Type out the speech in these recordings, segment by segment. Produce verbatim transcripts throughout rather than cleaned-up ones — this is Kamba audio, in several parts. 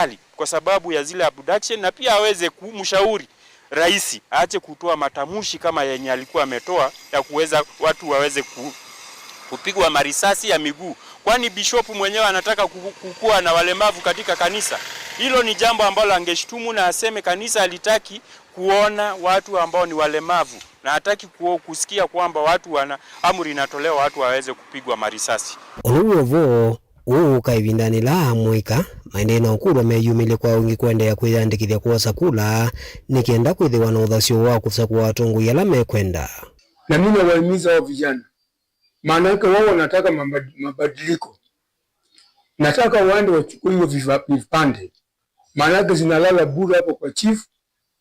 serikali kwa sababu ya zile abduction, na pia aweze kumshauri rais aache kutoa matamshi kama yenye alikuwa ametoa ya kuweza watu waweze ku, kupigwa marisasi ya miguu, kwani bishop mwenyewe anataka ku, kukuwa na walemavu katika kanisa. Hilo ni jambo ambalo angeshutumu na aseme kanisa halitaki kuona watu ambao ni walemavu, na hataki ku, kusikia kwamba watu wana amri inatolewa watu waweze kupigwa marisasi. Ũla wĩ o vo, ũũka ĩvindanĩ ĩla amũika maendee na ũkũlwa meyumĩlye kwa wingĩ kũendeea kwĩyandĩkĩthya kwosa kula, nĩ kenda kwĩthĩwa na ũthasyo wa kũsakũa atongoi ala mekwenda. Na mimi nawahimiza hao vijana, maanake wao wanataka mabad-, mabadiliko. Nataka waende wachukue hiyo viva-, vipande, maanake zinalala bure hapo kwa chief,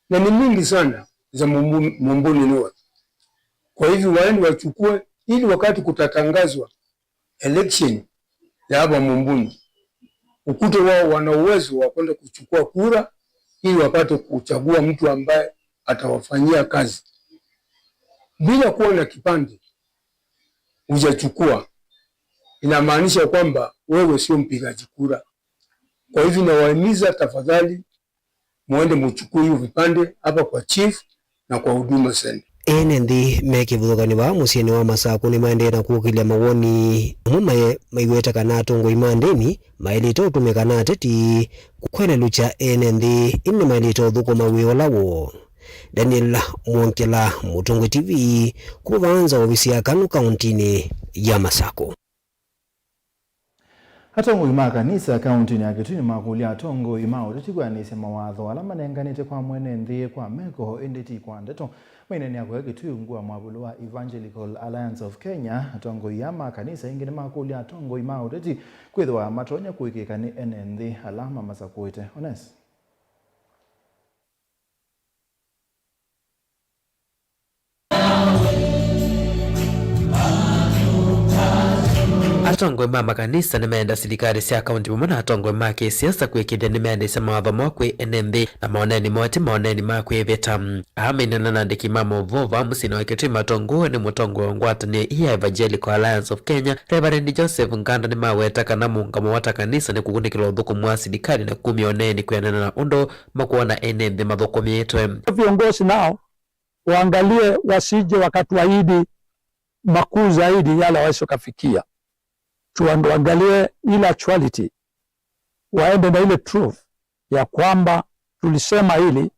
na ni mingi sana za Mumbu-, Mumbuni North. Kwa hivyo waende wachukue, ili wakati kutatangazwa election ya hapa Mumbuni, ukute wao wana uwezo wa kwenda kuchukua kura ili wapate kuchagua mtu ambaye atawafanyia kazi. Bila kuwa na kipande hujachukua, inamaanisha kwamba wewe sio mpigaji kura. Kwa hivyo nawahimiza, tafadhali, muende muchukue hiyo vipande hapa kwa chief na kwa Huduma Center. Ene nthĩ me kĩvathũkany'o vaa mũsyĩnĩ wa Masakũ nĩmaendee na kũkĩlya mawoni. Amwe maye maiweta kana atongoi ma ndĩni maĩlĩte ũtũmĩka na ateti kwelelũkya ene nthĩ, ĩndĩ nĩmaĩlĩte ũthũkũma wĩa ũla woo. Daniel Mwongela, Mũtongoi T V, kuma vaa nza ovisi ya Kanu, kauntinĩ ya Masakũ. Atongoi ma kanisa kauntinĩ ya Kitui nĩmakũlya atongoi ma ũteti kwĩanĩsya mawatho ala manenganĩte kwa mwene nthĩ kwa meko, ĩndĩ ti kwa ndeto. Maineenea kũya Kitui ungu wa mwavũlo wa Evangelical Alliance of Kenya, atongoi aa ma kanisa aingĩ nĩmakũlya atongoi ma ũteti kwĩthĩwa matonya kũĩkĩĩka nĩ ene nthĩ ala mamasakũĩte. Ones. Atongoi ma makanisa nĩmeenda silikalĩ sya kaunti vamwe na atongoi ma kĩsiasa kũĩkĩĩthya nĩmeanĩsya mawatho moo kwĩ ene nthĩ, na maoneni moo ti maoneni ma kwĩvĩta. Aa maineena na andĩki ma maũvoo vaa mũsyĩnĩ wa Kitui matongoew'e nĩ mũtongoi wa ngwatanĩo ii ya Evangelical Alliance of Kenya, Reverend Joseph Nganda, nĩmaweta kana mũũngamo woo ta kanisa nĩ kũkunĩkĩla ũthũkũmi wa silikalĩ na kumya ũneeni kwĩanana na ũndũ makwona ene nthĩ mathũkũmĩtwe. Viongozi nao waangalie, wasije wakatuahidi makuu zaidi yale hawawezi wakafikia. Tuangalie ile actuality, waende na ile truth ya kwamba tulisema hili,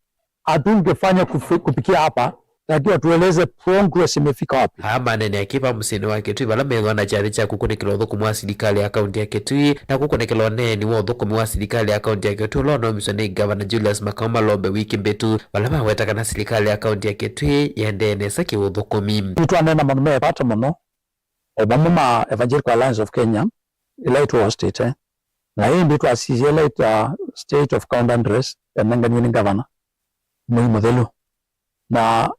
hatungefanya kufi-, kufikia hapa, lakini watueleze progress imefika wapi. Aa maneenea kĩ vaa mũsyĩnĩ wa Kitui vala methĩwa na kyathĩ kya kũkunĩkĩla ũthũkũmi wa silikalĩ ya kaunti ya Kitui na kũkunĩkĩla ũneeni wa ũthũkũmi wa silikalĩ ya kaunti ya Kitui ũla ũnaumiswe nĩ Ngavana Julius Makau Malombe wiki mbĩtu, vala maweta kana silikalĩ ya kaunti ya Kitui yĩendee nesa kĩũthũkũmi. Nĩtwaneena maũndũ me vata mũno, o vamwe ma Evangelical Alliance of Kenya, ĩla ĩtũ hostite, na ĩndĩ twasisya ĩla ĩta State of County Address yanenganiwe nĩ ngavana mwei mũthelu. Na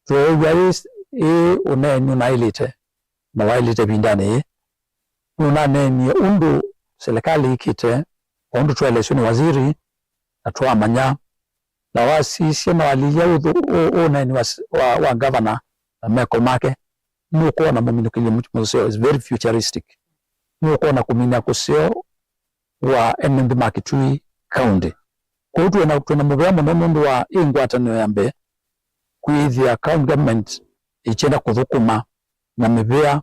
twooew'a ĩ, ĩ ũneeni ũnaĩlĩte na waĩlĩte ĩvindanĩ yĩĩ. Nũnaneenie ũndũ silikalĩ ĩkĩte, o ũndũ twaelesw'e nĩ waziri, na twamanya, na wasisya na walilya ũthũ-, ũ-, ũneeni wa s-, wa, wa ngavana na meko make, nũkwona mũminũkĩlyo mũseo is very futuristic. Nũkwona kũmina kũseo wa ene nthĩ ma Kitui County. Kwoou twĩna, twĩna mũvea mũno nũndũ wa ĩ ngwatanĩo ya mbee kwĩthĩa county government ĩkyenda kũthũkũma na mĩvea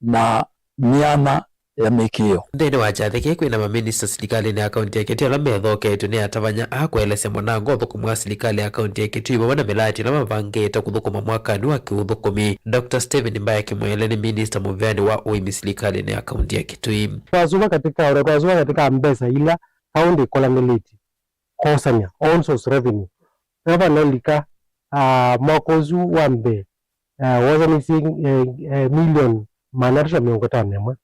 na myanya ya mĩkĩĩo. Nthĩnĩ wa kyathĩ kĩĩ kwĩna maminista silikalĩnĩ ya kaunti ya Kitui ala methoketw'e nĩ atavany'a aa kũelesya mwanango ũthũkũmi wa silikalĩ ya kaunti ya Kitui vamwe na mĩlaati ĩla mavangĩte kũthũkũma mwakanĩ wa kĩũthũkũmi. Doctor Stephen Mbaya Kimwele nĩ minista mũveanĩ wa ũĩmi silikalĩnĩ ya kaunti ya Kitui. Twasũva katika, ona twasũva katika mbesa ila kaunti ĩkolanĩlĩtye kwosany'a, own source revenue. Vala vanalika, ah, mwaka ũsu wa mbee, ah, wosanĩsye, eh, eh, milioni maana atatũ na mĩongo ĩtano na ĩmwe.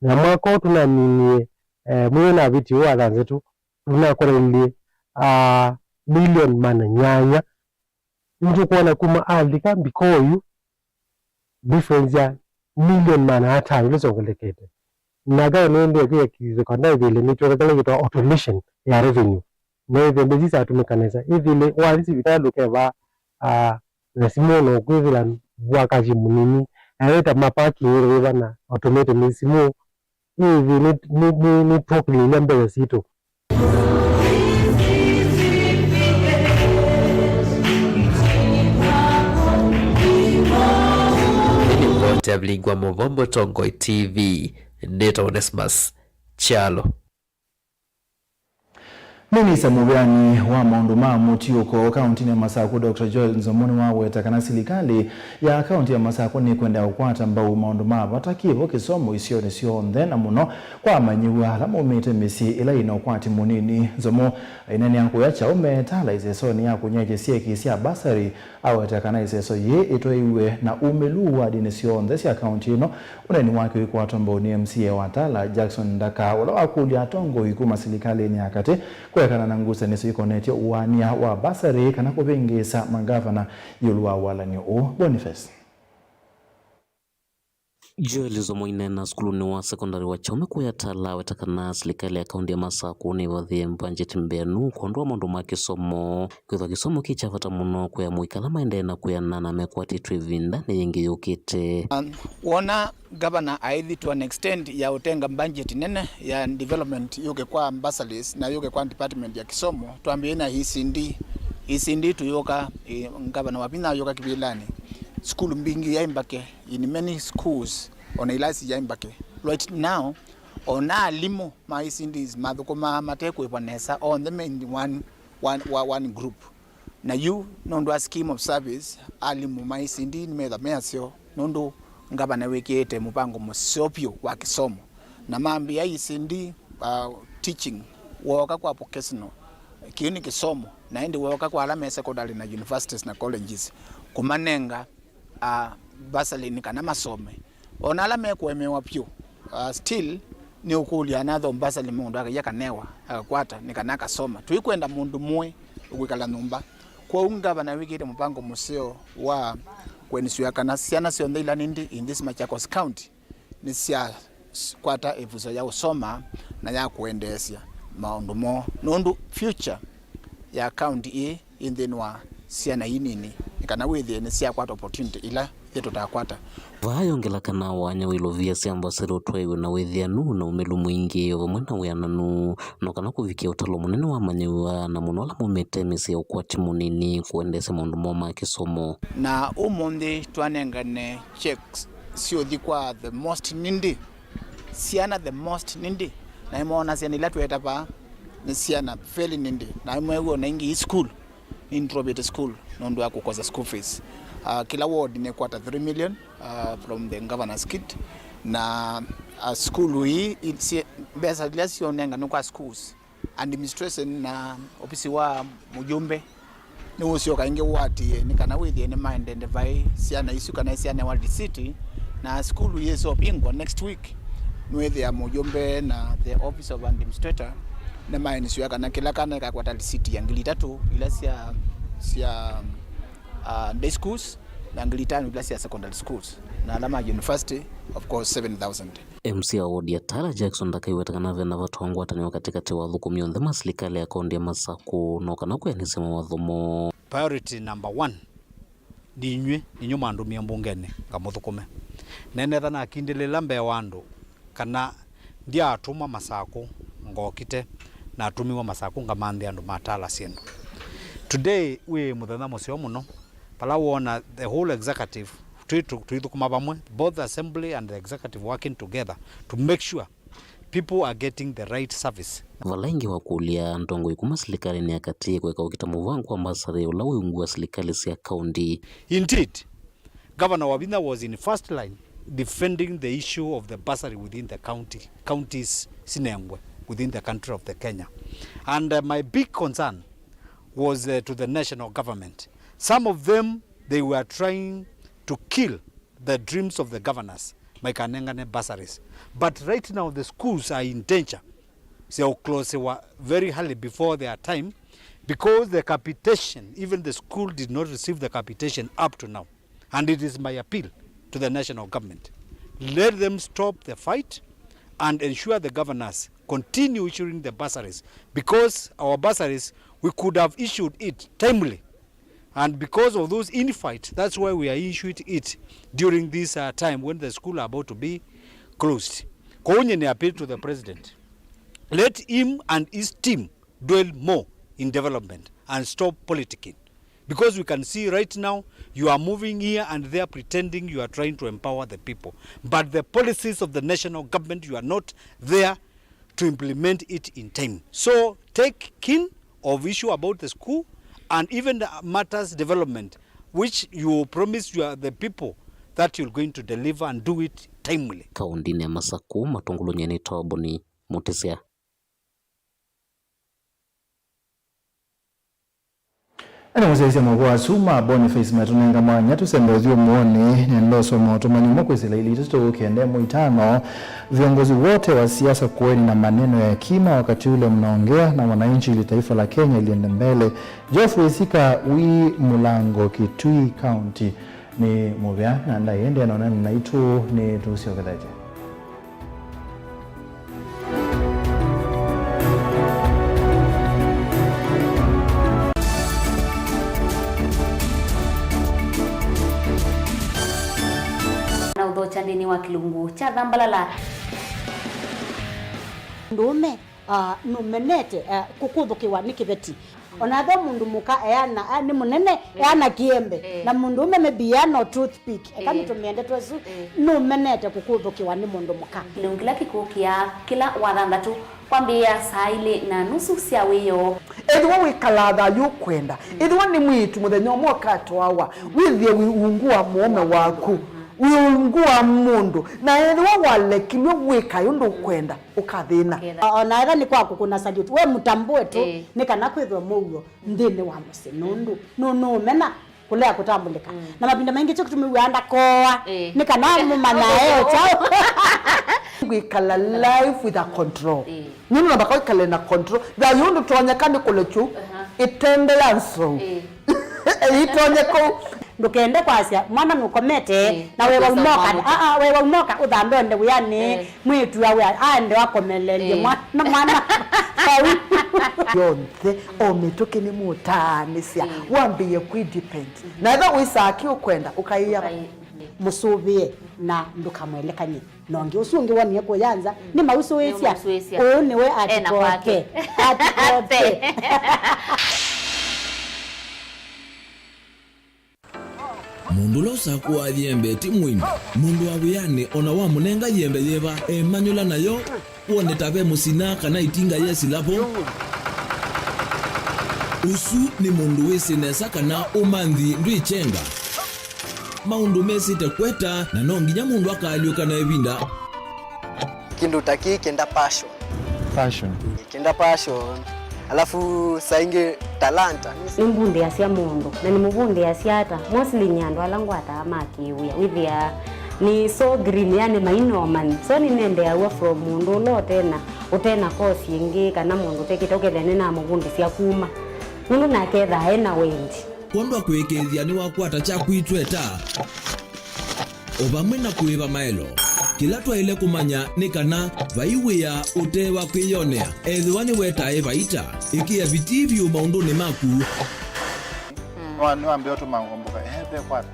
Na mwaka ũũ tũnaminie, eh, mwei ũnavĩtie wa thanthatũ, tũnakolanĩlye, ah, milioni maana nyanya. Nĩtũkwona kuma alika mbika oyu, difference ya milioni maana atano ila syongelekete. Na ngavana nĩendee kwĩakikisya kana ĩthĩle nĩtwĩka kĩla kĩtawa automation ya revenue. Na ĩthĩle syĩsatũmĩka nesa. Ĩthĩle wathi sivitalĩ ũkeva, ah, na simũ na ũkwĩthĩla wakati mũnini. Na ĩta ma parking ĩla yĩva na automated nĩ simũ. Ĩthĩ nĩ, nĩ, nĩ, nĩtwokĩlĩlya mbesa sitũ. Vilingwa Mũvombo, Tongoi T V, nĩtawa Onesmus Kyalo. Minista mũveani wa maũndũ ma mũtiũko kaũntĩnĩ ya Masakũ, Doctor Joel Nzomo, nĩwaweta kana silikalĩ ya kaũntĩ ya Masakũ nĩkwenda kũkwata mbau maũndũ ma vata kĩvo kĩsomo isionĩ syonthe, na mũno kwa amanyĩw'a ala maumĩte mĩsyĩ ĩla yĩna ũkwati mũnini. Nzomo aineenea kũya kyaũ me Tala ĩsesonĩ ya kũnyaĩĩkya syeki sya basarĩ, aweta kana ĩseso yĩĩ ĩtwaĩwe na umĩlu wadinĩ syonthe sya kaũntĩ ĩno. Ũneeni wake ũikwatwa mbau nĩ M C A wa Tala, Jackson Ndaka, ũla wakũlya atongoi kuma silikalĩnĩ ya katĩ kwekana na ngusanĩsyo ikonetye ũaania wa basarĩ kana kũvĩngĩĩsa mangavana ĩũlũ wa walany'o ũũ. Boniface. Joel Nzomo aineena sukulunĩ wa sekondalĩ wa Kyaume kũya Tala, aweta kana silikalĩ ya kaũntĩ ya Masakũ nĩvathĩe mbangyeti mbeanu kwondũ wa maũndũ ma kĩsomo, kwĩthwa kĩsomo kĩ kya vata mũno kwĩ amũika ala maendee na kwĩana na mekwatĩtw'e ĩvindanĩ yĩngĩ yũkĩte. Um, wona Gavana aithi to an extent ya ũtenga budget nene ya development yũke kwa bursaries na yũke kwa department ya kĩsomo, twambĩĩe na E C D. E C D tũyũka, eh, Gavana wa vinya ayũka kĩvĩlanĩ. Sukulu mbingĩ yaĩ mbake, in many schools, ona ilasi yaĩ mbake. Right now, ona alimũ ma E C Ds mathũkũmaa mate kwĩvwa nesa, onthe me in one, one, one, one group. Na yu, nũndũ wa scheme of service, alimũ ma E C D nĩmetha me aseo, nũndũ ngavana wĩkĩĩte mũvango mũseo vyũ wa kĩsomo. Na mambĩĩa E C D, uh, teaching, wooka kwa vocational, kĩu nĩ kĩsomo, na ĩndĩ wooka kwa ala me secondary na universities na colleges, kũmanenga, uh, bursary nĩ kana masome. Ona ala mekũemewa vyũ, uh, still nĩ ũkũlya anathoma bursary mũndũ akaia kanewa, akakwata, nĩ kana akasoma. Tũikwenda mũndũ mũĩ ũkwĩkala nyũmba. Kwoou ngavana wĩkĩte mũvango mũseo wa kũensure kana syana syonthe ila nini in this Machakos County nĩsyakwata ĩvuso ya ũsoma na ya kũendeesya maũndũ moo, nũndũ future ya county ĩĩ ĩ nthĩnĩ wa syana ii nini, nĩ kana wĩthĩe nĩsyakwata opportunity ila ithyĩ tũtakwata. Vaa yongela kana wanya wa ilovia sya mbasarĩ ũtwaĩwe na wĩthĩanu na ũmĩlu mwingĩ, o vamwe na wĩananu, no kana kũvikĩa ũtalo mũnene wa amanyĩw'a, na mũno ala maumĩte mĩsyĩ ya ũkwati mũnini, kũendeesya maũndũ moo ma kĩsomo. Na ũmũnthĩ twanengane checks syũthi kwa the most needy syana, the most needy, na nĩmoona syana ila tweeta vaa nĩ syana very needy, na nĩmweew'a ona ingĩ i school, nĩ dropped school nũndũ wa kũkosa school fees. Uh, kĩla ward nĩkwata three million, uh, from the governor's kit, na, uh, school ii, i-, si-, mbesa ila syonenganwe kwa schools, administration na ofisi wa mũjumbe nĩwũsyoka ĩngĩ ũatĩĩe nĩ kana wĩthĩe nĩmaendende vai syana isu kana isyanewa lisiti, na sukulu yĩsovingwa next week. Nĩwĩthĩa mũjumbe na the office of administrator nĩmaensure kana kĩla kana ĩkakwata lisiti ya ngili itatũ ila sya, sya, uh, day schools na ngili itano ila sya secondary schools, na ala ma university, of course, seven thousand. M C A wa ward ya Tala, Jackson, ndakaiweta kana ve na vata wa ngwatanĩo katĩkatĩ wa athũkũmi onthe ma silikalĩ ya kaũntĩ ya Masakũ, no kana kwĩanĩsya mawatho moo. Priority number one, ni inyw'ĩ, ninyw'ĩ mwandũmie mbungenĩ ngamũthũkũme. Nenetha nakindĩlĩla mbee wa andũ kana ndyaatũmwa Masakũ ngokite, natũmiwe Masakũ ngamanthĩa andũ ma Tala syĩndũ. Today wĩ mũthenya mũseo mũno, vala woona the whole executive twĩ-, tũ-, tũithũkũma vamwe, both assembly and the executive working together to make sure people are getting the right service. Vala ĩngĩ wakũlya, atongoi kuma silikalĩnĩ ya katĩ kũeka ũkita mũvango wa mbasarĩ ũla wĩ ungu wa silikalĩ sya kaũntĩ. Indeed, Governor Wavinya was in first line defending the issue of the bursary within the county, counties sinengwe within the country of the Kenya. And, uh, my big concern was, uh, to the national government. Some of them, they were trying to kill the dreams of the governors, maikanengane bursaries. But right now the schools are in danger. Syaũklosiwa very early before their time because the capitation, even the school did not receive the capitation up to now. And it is my appeal to the national government. Let them stop the fight and ensure the governors continue issuing the bursaries, because our bursaries, we could have issued it timely. And because of those infight, that's why we are issuing it during this, uh, time when the school are about to be closed. Kwoou nyie nĩ appeal to the president. Let him and his team dwell more in development and stop politicking. Because we can see right now, you are moving here and there pretending you are trying to empower the people. But the policies of the national government, you are not there to implement it in time. So take keen of issue about the school and even the matters development, which you promised your, the people that you're going to deliver and do it timely. Kaũntĩnĩ ya Masakũ, Matũngũlũ nĩ Toboni Mũtĩsya. Ene mũsyaĩĩsya maũvoo asu ma Boniface matũnenga mwanya tũsembe ũthyũmũonĩ. Nenda ũsoma ũtũmani ũmwe kwĩsĩla ilĩ itatũ kenda ĩmwe itano. Viongozi wote wa siasa kuweni na maneno ya hekima wakati ule mnaongea na wananchi ili taifa la Kenya liende mbele. Geoffrey Sika wi Mulango, Kitui County. Nĩ mũvea na ndaĩendee na ũneena naitũ nĩ tũsyokethete. Na ũthokya nthĩnĩ wa kĩlungu kya Thambalala. Mũndũũme, ah, nũmenete, ah, kũkũthũkĩwa nĩ kĩveti. Ona ethĩwa mũndũ mũka eana, ah, nĩ mũnene, eh, eana kĩembe. Eh. Na mũndũũme maybe eana o toothpick. Eka, eh, nĩtũmĩe ndeto ĩsu, eh, nũmenete kũkũthũkĩwa nĩ mũndũ mũka. Kĩlungu kĩla kĩkũkĩa kĩla wathanthatũ kwambĩĩa saa ilĩ na nusu sya wĩoo. Ethĩwa wĩkalaa thayũ ũkwenda, ethĩwa nĩ mwĩĩtu mũthenya ũmwe ũkatwawa, wĩthĩe wĩ ungu wa mũũme waku, wĩ ungu wa mũndũ, na ethĩwa walekilw'e wĩkae ũndũ ũkwenda, ũkathĩna. Ũkethĩa. O-, ona ethĩwa nĩ kwa kũkũna salute, we mũtambũe tu, ĩĩ, nĩ kana kwĩthwe mũuo nthĩnĩ wa mũsyĩ, nũndũ nũ-, nũũmena kũlea kũtambũlĩka. Mm. Na mavinda maingĩ kyo kĩtumi wĩaa ndakooa, ĩĩ, nĩ kana mũmanyae o kyaũ. Kwĩkala life with a control. Ĩĩ. Nũndũ namba kwĩkale na control. Thayũ ndũtonyeka nĩ kũlekyu, aha, ĩtembe ya nzou. Ĩĩ. Ĩitonye kũu. Ndũkende kwasya mwana nũkomete, ĩĩ, na wewa ũkwĩsa ũmoka, ũmwamũka. Aa, wewa ũmoka ũthambe ũende wĩanĩ, ĩĩ, mwĩĩtu awe aende akomelelye, ĩĩ, mwana, mwana vau. Yonthe, o mĩtũkĩ nĩmũtaanĩsya, ĩĩ, wambĩĩe kwĩ depend. Na ethĩwa wĩsaa kĩ ũkwenda, ũkaĩa. Ũkaĩ-, ĩĩ. Mũsũvĩe na ndũkamwelekany'e. Na ũngĩ ũsu ũngĩ wonie kũya nza, mm, nĩmausũĩsya. Nĩmausũĩsya. Ũyũ nĩwe ena kwake. Atikote. Atikote. Mũndũ ũla ũsakũaa yembe ti mũimbi. Mũndũ wa wĩanĩ o na wamũnenga yembe yĩva, emanyũla nayo, wone ta ve mũsina kana itinga yesila vo. Ũsu nĩ mũndũ wĩsĩ nesa kana ũmanthi ndwĩkyenga. Maũndũ mesĩte kweta, na no nginya mũndũ akaalyũka na ĩvinda. Kĩndũ ta kĩĩ kĩenda passion. Passion. Kĩenda passion. Alafu saa ingĩ talanta. Nĩmbundĩasya mũndũ, na nĩmũvundĩasya ata? Mostly nĩ andũ ala ngwataa ma kĩwĩa. Wĩthĩaa nĩ so green, yani maina ũmanyi. So nĩnendeeaw'a from mũndũ ũla ũtena, ũtena course ĩngĩ, kana mũndũ ũtekĩte, ũkethĩa nĩnamũvundĩsya kuma. Nũndũ nake ethaa ena wendi. Kwondũ wa kũĩkĩĩthya nĩwakwata kyaku itweta, o vamwe na kũĩva maelo. Kĩla twaĩle kũmanya nĩ kana vai wĩa ũte wa kwĩyonea, ethĩwa nĩwetae vaita. Ĩkĩa vitii vyũ maũndũnĩ maku. Nĩwa-, nĩwambĩĩa ũtũma ngomboka. Ehe, ve kwata.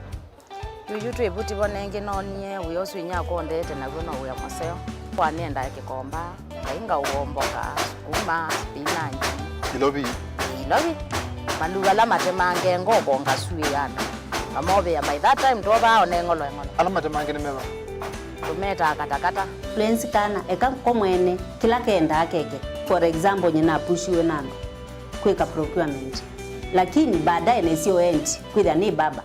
Yuyu twĩ vu tivo nengĩ noonie wĩa ũsu inyakwa ũndete naw'o no wĩa mũseo. Kwa nĩendaa kĩkomba, ngai ngaũomboka, sukuma, spinach. Ilovi? Ilovi. Maluu ala matemange ngoko ngasuĩana. Ngamovĩa by that time twovaa one ng'olo eng'olo. Ala matemange nĩ meva? Tũmetaa katakata. Lenzi kana, eka ko mwene, kĩla kendaa keke. For example, nyina apushiwe na andũ kwĩka procurement. Lakini baadaye nesio endi, kwĩthĩa nĩ baba.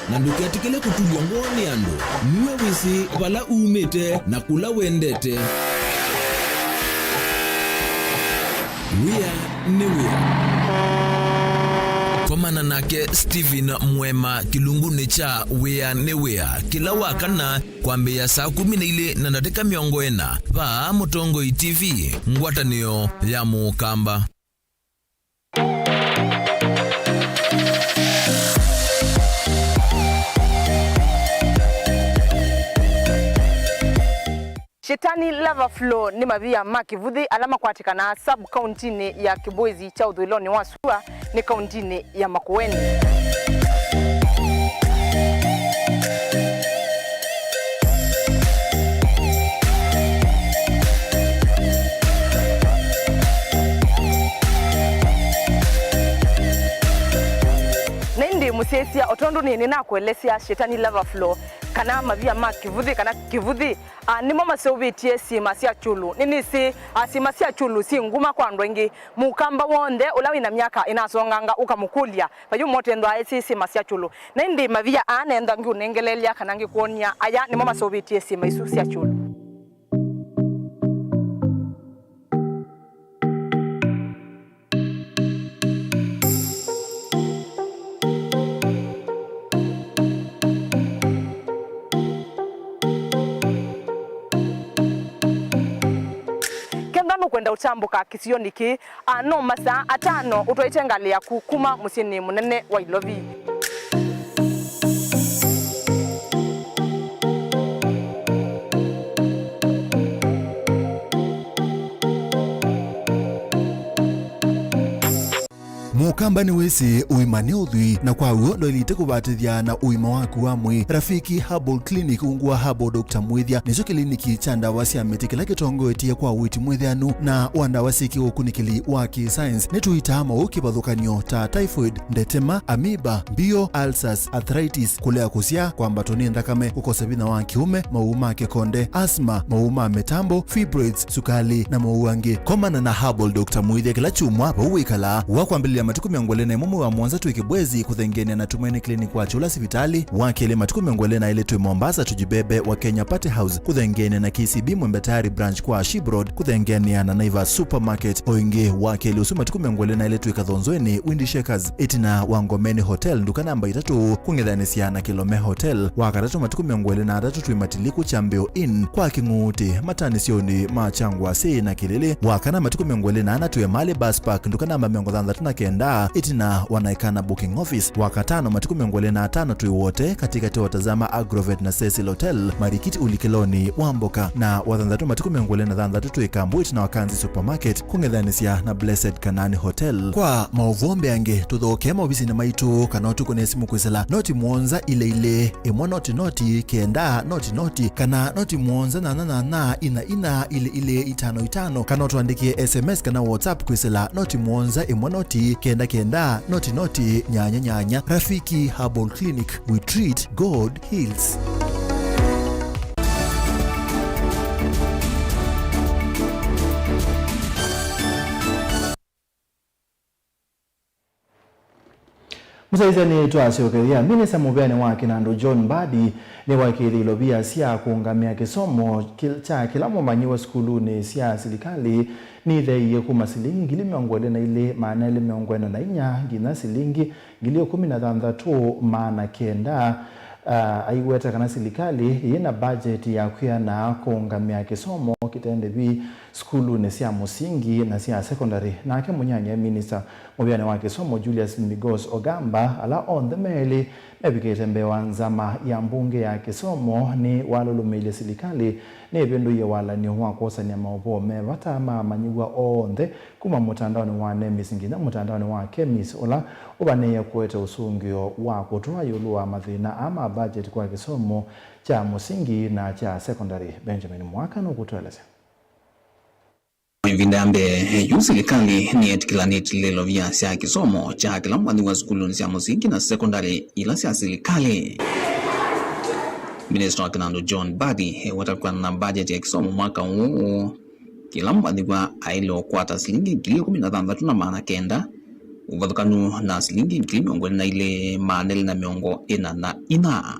Na ndũketĩkĩle kũtulw'a ngoo nĩ andũ. Nue wĩsĩ vala umĩte na kũla wendete. Wĩa nĩ wĩa. Komana nake Stephen Mwema kĩlungunĩ kya Wĩa nĩ Wĩa kĩla wa kana kwambĩĩa saa kũmi na ilĩ na ndatĩka mĩongo ĩna vaa Mũtongoi T V, ngwatanĩo ya Mũkamba. Shetani Lava Flow nĩ mavia ma kĩvũthĩ ala makwatĩkanaa sub-kauntinĩ ya Kĩbwĩzi kya ũthũĩlonĩ wa sua nĩ kauntinĩ ya Makueni. Sisya, o tondũ nĩ, nĩnakũelesya Shetani Lava Flow, kana mavia ma kĩvũthĩ, kana kĩvũthĩ, a, nĩmo maseũvĩtye syĩma sya Kyũlũ. Nĩnĩsĩ, a, syĩma sya Kyũlũ syĩ nguma kwa andũ aingĩ. Mũkamba w'onthe ũla wĩ na myaka ĩnasonganga ũkamũkũlya, vai ũmwe ũtethwaa esĩ syĩma sya Kyũlũ. Na ĩndĩ mavia aa nenda ngĩũnengeleelya kana ngĩkwony'a, aya nĩmo maseũvĩtye syĩma isu sya Kyũlũ. Kenda nũkwenda ũtambũka kĩsionĩ kĩĩ, a, no masaa atano ũtwaĩte ngalĩ yaku kuma mũsyĩnĩ mũnene wa Ilovi. Mũkamba nĩwĩsĩ ũima nĩ ũthwii, na kwa w'o ndwaĩlĩte kũvatĩthya na ũima waku wa mwĩĩ. Rafiki Herbal Clinic, ungu wa Herbal Doctor Mwĩthya, nĩkyo kĩliniki kya ndawa sya mĩtĩ kĩla kĩtongoetye kwa ũiiti mwĩthĩanu na wa ndawa syĩ kĩũkunĩkĩli wa kĩ-science. Nĩtũitaa maũũ kĩvathũkany'o ta typhoid, ndetema, amoeba, mbio, ulcers, arthritis, kũlea kũsyaa, kwambatwa nĩ nthakame, kũkosa vinya wa kĩũme, maũũ ma kĩkonde, asthma, maũũ ma mĩtambo, fibroids, sukalĩ, na maũũ angĩ. Komana na Herbal Doctor Mwĩthya kĩla kyumwa vau wĩkalaa. Wa kwambĩlĩlya matukũ mĩongo ĩlĩ na ĩmwe mwei wa mũonza twĩ Kĩbwezi kũthengeanĩa na Tumaini Clinic wa Kyũla sivitalĩ. Wa kelĩ matukũ mĩongo ĩlĩ na ĩlĩ twĩ Mombasa Tujibebe wa Kenya Party House kũthengeanĩa na K C B Mwembe Tayari branch kwa Shib Road kũthengeanĩa na Naivas Supermarket. O ĩngĩ, wa kelĩ ũsu matukũ mĩongo ĩlĩ na ĩlĩ twĩ Kathonzweni Windy Shakers, ĩtina wa Ngomeni Hotel, nduka namba itatũ, kũng'ethanĩsya na Kilome Hotel. Wa katatũ matukũ mĩongo ĩlĩ na atatũ twĩ Matiliku Chambeo Inn kwa Kĩng'uutĩ, matanĩsyonĩ ma Kyangwasĩ na Kĩlĩlĩ. Wa kana matukũ mĩongo ĩlĩ na ana twĩ Emali Bus Park, nduka namba mĩongo thanthatũ na kenda, ĩtina wa Naikana Booking Office. Wa katano matukũ mĩongo ĩlĩ na atano twĩ Wote, katĩkatĩ wa Tazama Agrovet na Cecil Hotel, Marikiti ũlikĩlonĩ wa mboka. Na wa thanthatũ matukũ mĩongo ĩlĩ na thanthatũ twĩ Kambu ĩtina wa Kanzi Supermarket, kũng'ethanĩsya na Blessed Kanani Hotel. Kwa maũvoo mbeange, tũthokee maovisinĩ maitũ kana ũtũkũne simũ kwĩsĩla noti mũonza ilĩ ilĩ, ĩmwe noti noti, kenda noti noti, kana noti mũonza nyanya nyanya, ina ina, ilĩ ilĩ, itano itano, kana ũtũandĩkĩe S M S kana WhatsApp kwĩsĩla noti mũonza, ĩmwe noti, kenda kenda, noti noti, nyanya nyanya. Rafiki Herbal Clinic, we treat, God heals. Mũsyaĩĩsya nĩtwasyokeethya, Minista mũvĩanĩ wa kĩnandũ John Mbadi nĩwaĩkĩĩthye ilovia sya kũũngamĩa kĩsomo kĩ-, kya kĩla mũmanyĩw'a sukulunĩ sya silikalĩ nitheeie kuma silingi ngili mĩongo ĩlĩ na ilĩ maana elĩ mĩongo ĩna na inya nginya silingi ngili ĩkũmi na thanthatũ maana kenda. Ah, aiweta kana silikalĩ yĩ na mbajeti ya kwĩana kũũngamĩa kĩsomo kĩte ndĩvi sukulunĩ sya mũsingi na sya sekondalĩ. Nake mũnyanya minista mũvĩanĩ wa kĩsomo Julius Migos Ogamba, ala onthe me elĩ mevikĩte mbee wa nzama ya mbunge ya kĩsomo, nĩwalũlũmĩilye silikalĩ nĩĩvĩndũie walany'o wa kwosany'a maũvoo me vata ma amanyĩw'a onthe kuma mũtandaonĩ wa NEMIS nginya mũtandaonĩ wa KEMIS, ũla ũvanĩĩe kũete ũsũngĩo wa kũtũa ĩũlũ wa mathĩna aa ma budget kwa kĩsomo kya mũsingi na kya sekondalĩ. Benjamin Mwaka nũkũtũelesya. Ĩvinda ya mbee yu, silikalĩ nĩyetĩkĩlanĩtye ilovia sya kĩsomo kya kĩla mũmanyĩw'a sukulunĩ sya mũsingi na sekondalĩ ila sya silikalĩ. Minista wa kĩnandũ John Mbadi eweta kwĩanana na mbajeti ya kĩsomo mwaka ũũ, kĩla mũmanyĩw'a aĩle ũkwata silingi ngili ĩkũmi na thanthatũ na maana kenda, ũvathũkanu na silingi ngili mĩongo ĩlĩ na ilĩ maana elĩ na mĩongo ĩna na ina,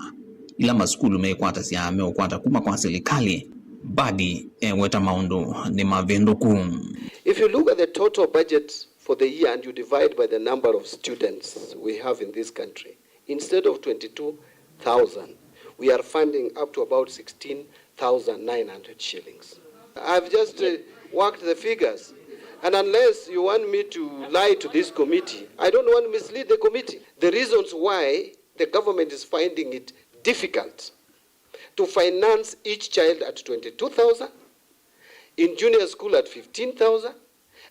ila masukulu meĩkwatasya meũkwata kuma kwa silikalĩ. Mbadi eweta maũndũ nĩ mavĩndũku. If you look at the total budget for the year and you divide by the number of students we have in this country, instead of twenty-two thousand, we are funding up to about sixteen thousand nine hundred shillings. I've just, uh, worked the figures, and unless you want me to lie to this committee, I don't want to mislead the committee. The reasons why the government is finding it difficult to finance each child at twenty-two thousand, in junior school at fifteen thousand,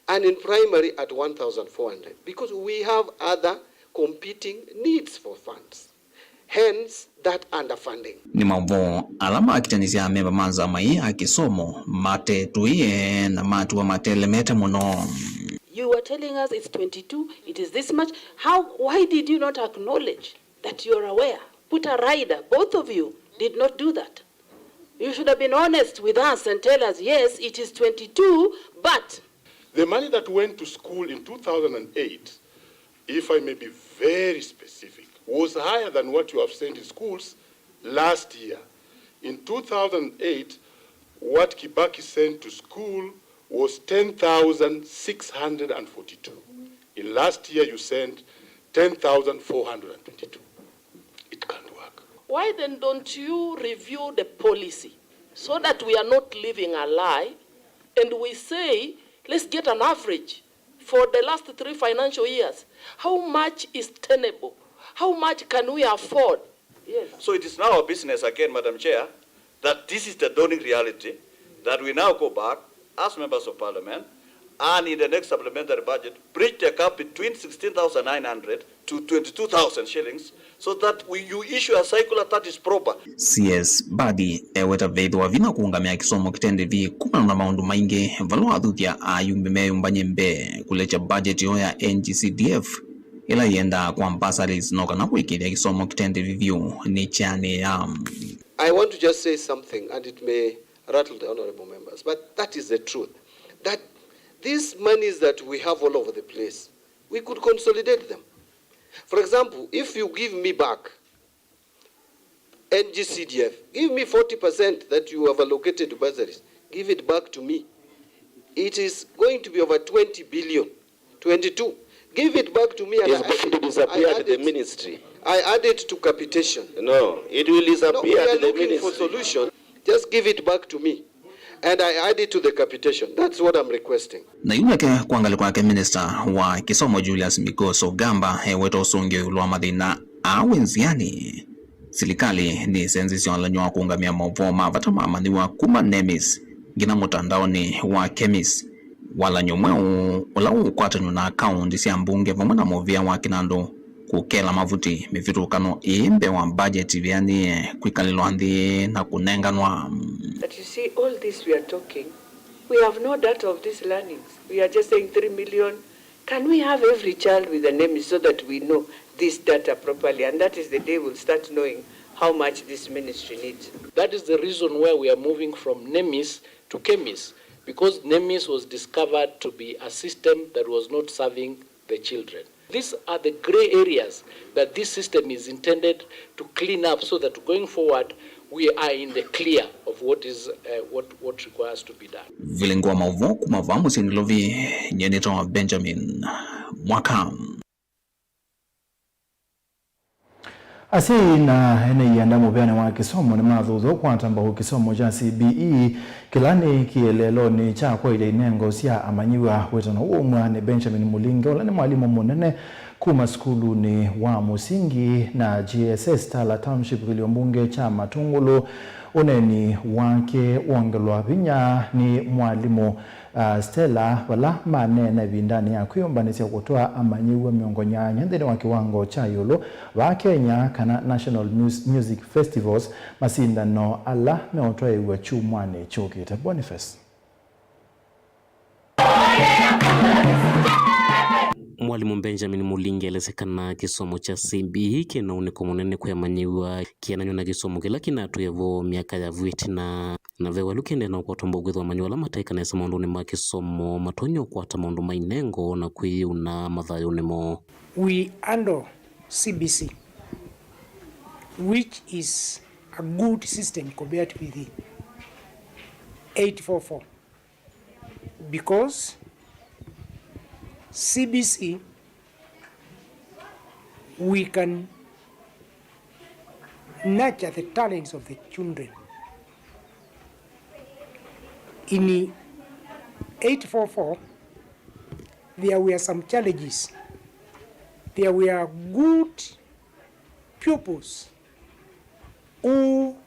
and in primary at one thousand four hundred, because we have other competing needs for funds, hence that underfunding. Nĩ maũvoo ala makitanisya amemba ma nzama ĩĩ ya kĩsomo matetũĩe na matiwa matelemete mũno. You were telling us it's twenty-two, it is this much. How, why did you not acknowledge that you are aware. Put a rider, both of you did not do that. You should have been honest with us and tell us, "Yes, it is twenty-two, but." The money that went to school in two thousand and eight, if I may be very specific, was higher than what you have sent in schools last year. In two thousand and eight, what Kibaki sent to school was ten thousand six hundred and forty-two. In last year, you sent ten thousand four hundred and twenty-two. It can't work. Why then don't you review the policy so that we are not living a lie and we say, "Let's get an average for the last three financial years. How much is tenable? How much can we afford?" Yes. So it is now our business again, Madam Chair, that this is the dawning reality, that we now go back as members of parliament and in the next supplementary budget, bridge the gap between sixteen thousand nine hundred to twenty-two thousand shillings, so that we, you issue a circular that is proper. C S Mbadi eweta vethĩwa vinya kũũngamĩa kĩsomo kĩte ndĩvi kumana na maũndũ maingĩ, vala wathuthya ayumbi meyũmbany'e mbee kũlekya budget yoo ya N G C D F ĩla yendaa kwa bursaries no kana kũĩkĩĩthya kĩsomo kĩte ndĩvi vyũ nĩkyaanĩĩa. I want to just say something, and it may rattle the honorable members, but that is the truth, that these monies that we have all over the place, we could consolidate them. For example, if you give me back N G C D F, give me forty percent that you have allocated to bursaries, give it back to me. It is going to be over twenty billion. Twenty-two. Give it back to me and I, I add it, I add it to capitation. No, it will disappear to the ministry. No, we are looking for solution. Just give it back to me and I add it to the capitation. That's what I'm requesting. Na yu nake kwa ngalĩko yake, minista wa kĩsomo Julius Migos Ogamba eweta ũsũngĩo ĩũlũ wa mathĩna aa wĩ nzĩanĩ. Silikalĩ nĩĩsenzisye walany'o wa kũũngamĩa maũvoo ma vata ma amanyĩw'a kuma NEMIS nginya mũtandaonĩ wa KEMIS. Walany'o mweũ ũla ũũkwatanw'a na akaũndi sya mbunge vamwe na mũvĩa wa kĩnandũ kũkela mavuti mĩvĩtũkano ĩĩ mbee wa mbajeti ĩveanĩe kwĩkalĩlwa nthĩ na kũnenganwa. But you see, all this we are talking, we have no data of these learnings. We are just saying three million. Can we have every child with a name so that we know this data properly? And that is the day we'll start knowing how much this ministry needs. That is the reason why we are moving from NEMIS to KEMIS, because NEMIS was discovered to be a system that was not serving the children. These are the grey areas that this system is intended to clean up so that going forward we are in the clear of what is, uh, what, what requires to be done. Vilingi wa maũvoo kuma vaa mũsyĩ Nairobi, nyie nĩtawa Benjamin Mwaka. Asyai na ene ianda mũvĩanĩ wa kĩsomo nĩmathuthw'a kũkwata mbau kĩsomo kya C B E, kĩla nĩ kĩeleelonĩ kya kwaĩlya inengo sya amanyĩw'a. Wĩtano ũũ umw'a nĩ Benjamin Mulinge, ũla nĩ mwalimũ mũnene kuma sukulunĩ wa mũsingi na G S S Tala Township, kĩlio mbunge kya Matungulu. Ũneeni wake wongelwa vinya nĩ mwalimũ, ah, Stella, vala maneena ĩvindanĩ ya kwĩyũmbanĩsya kũtwaa amanyĩw'a mĩongo nyanya nthĩnĩ wa kĩwango kya ĩũlũ vaa Kenya, kana National Mus-, Music Festivals, masindano ala meũtwaĩĩw'a kyumwanĩ kyũkĩte. Boniface. Mwalimũ Benjamin Mulingi elesya kana kĩsomo kya C B E kĩna ũnĩko mũnene kwĩ amanyĩw'a kĩananw'a na kĩsomo kĩla kĩnatwĩe vo myaka ya vu ĩtina, na ve walũ kĩendee na ũkwatwa mbau kwĩthĩwa amanyĩw'a ala mataĩka nesa maũndũnĩ ma kĩsomo matonya ũkwata maũndũ ma inengo na kwĩyĩuna mathayũnĩ moo. We handle C B C, which is a good system compared with the eight four four. Because C B C, we can nurture the talents of the children. In eight four four, there were some challenges. There were good pupils who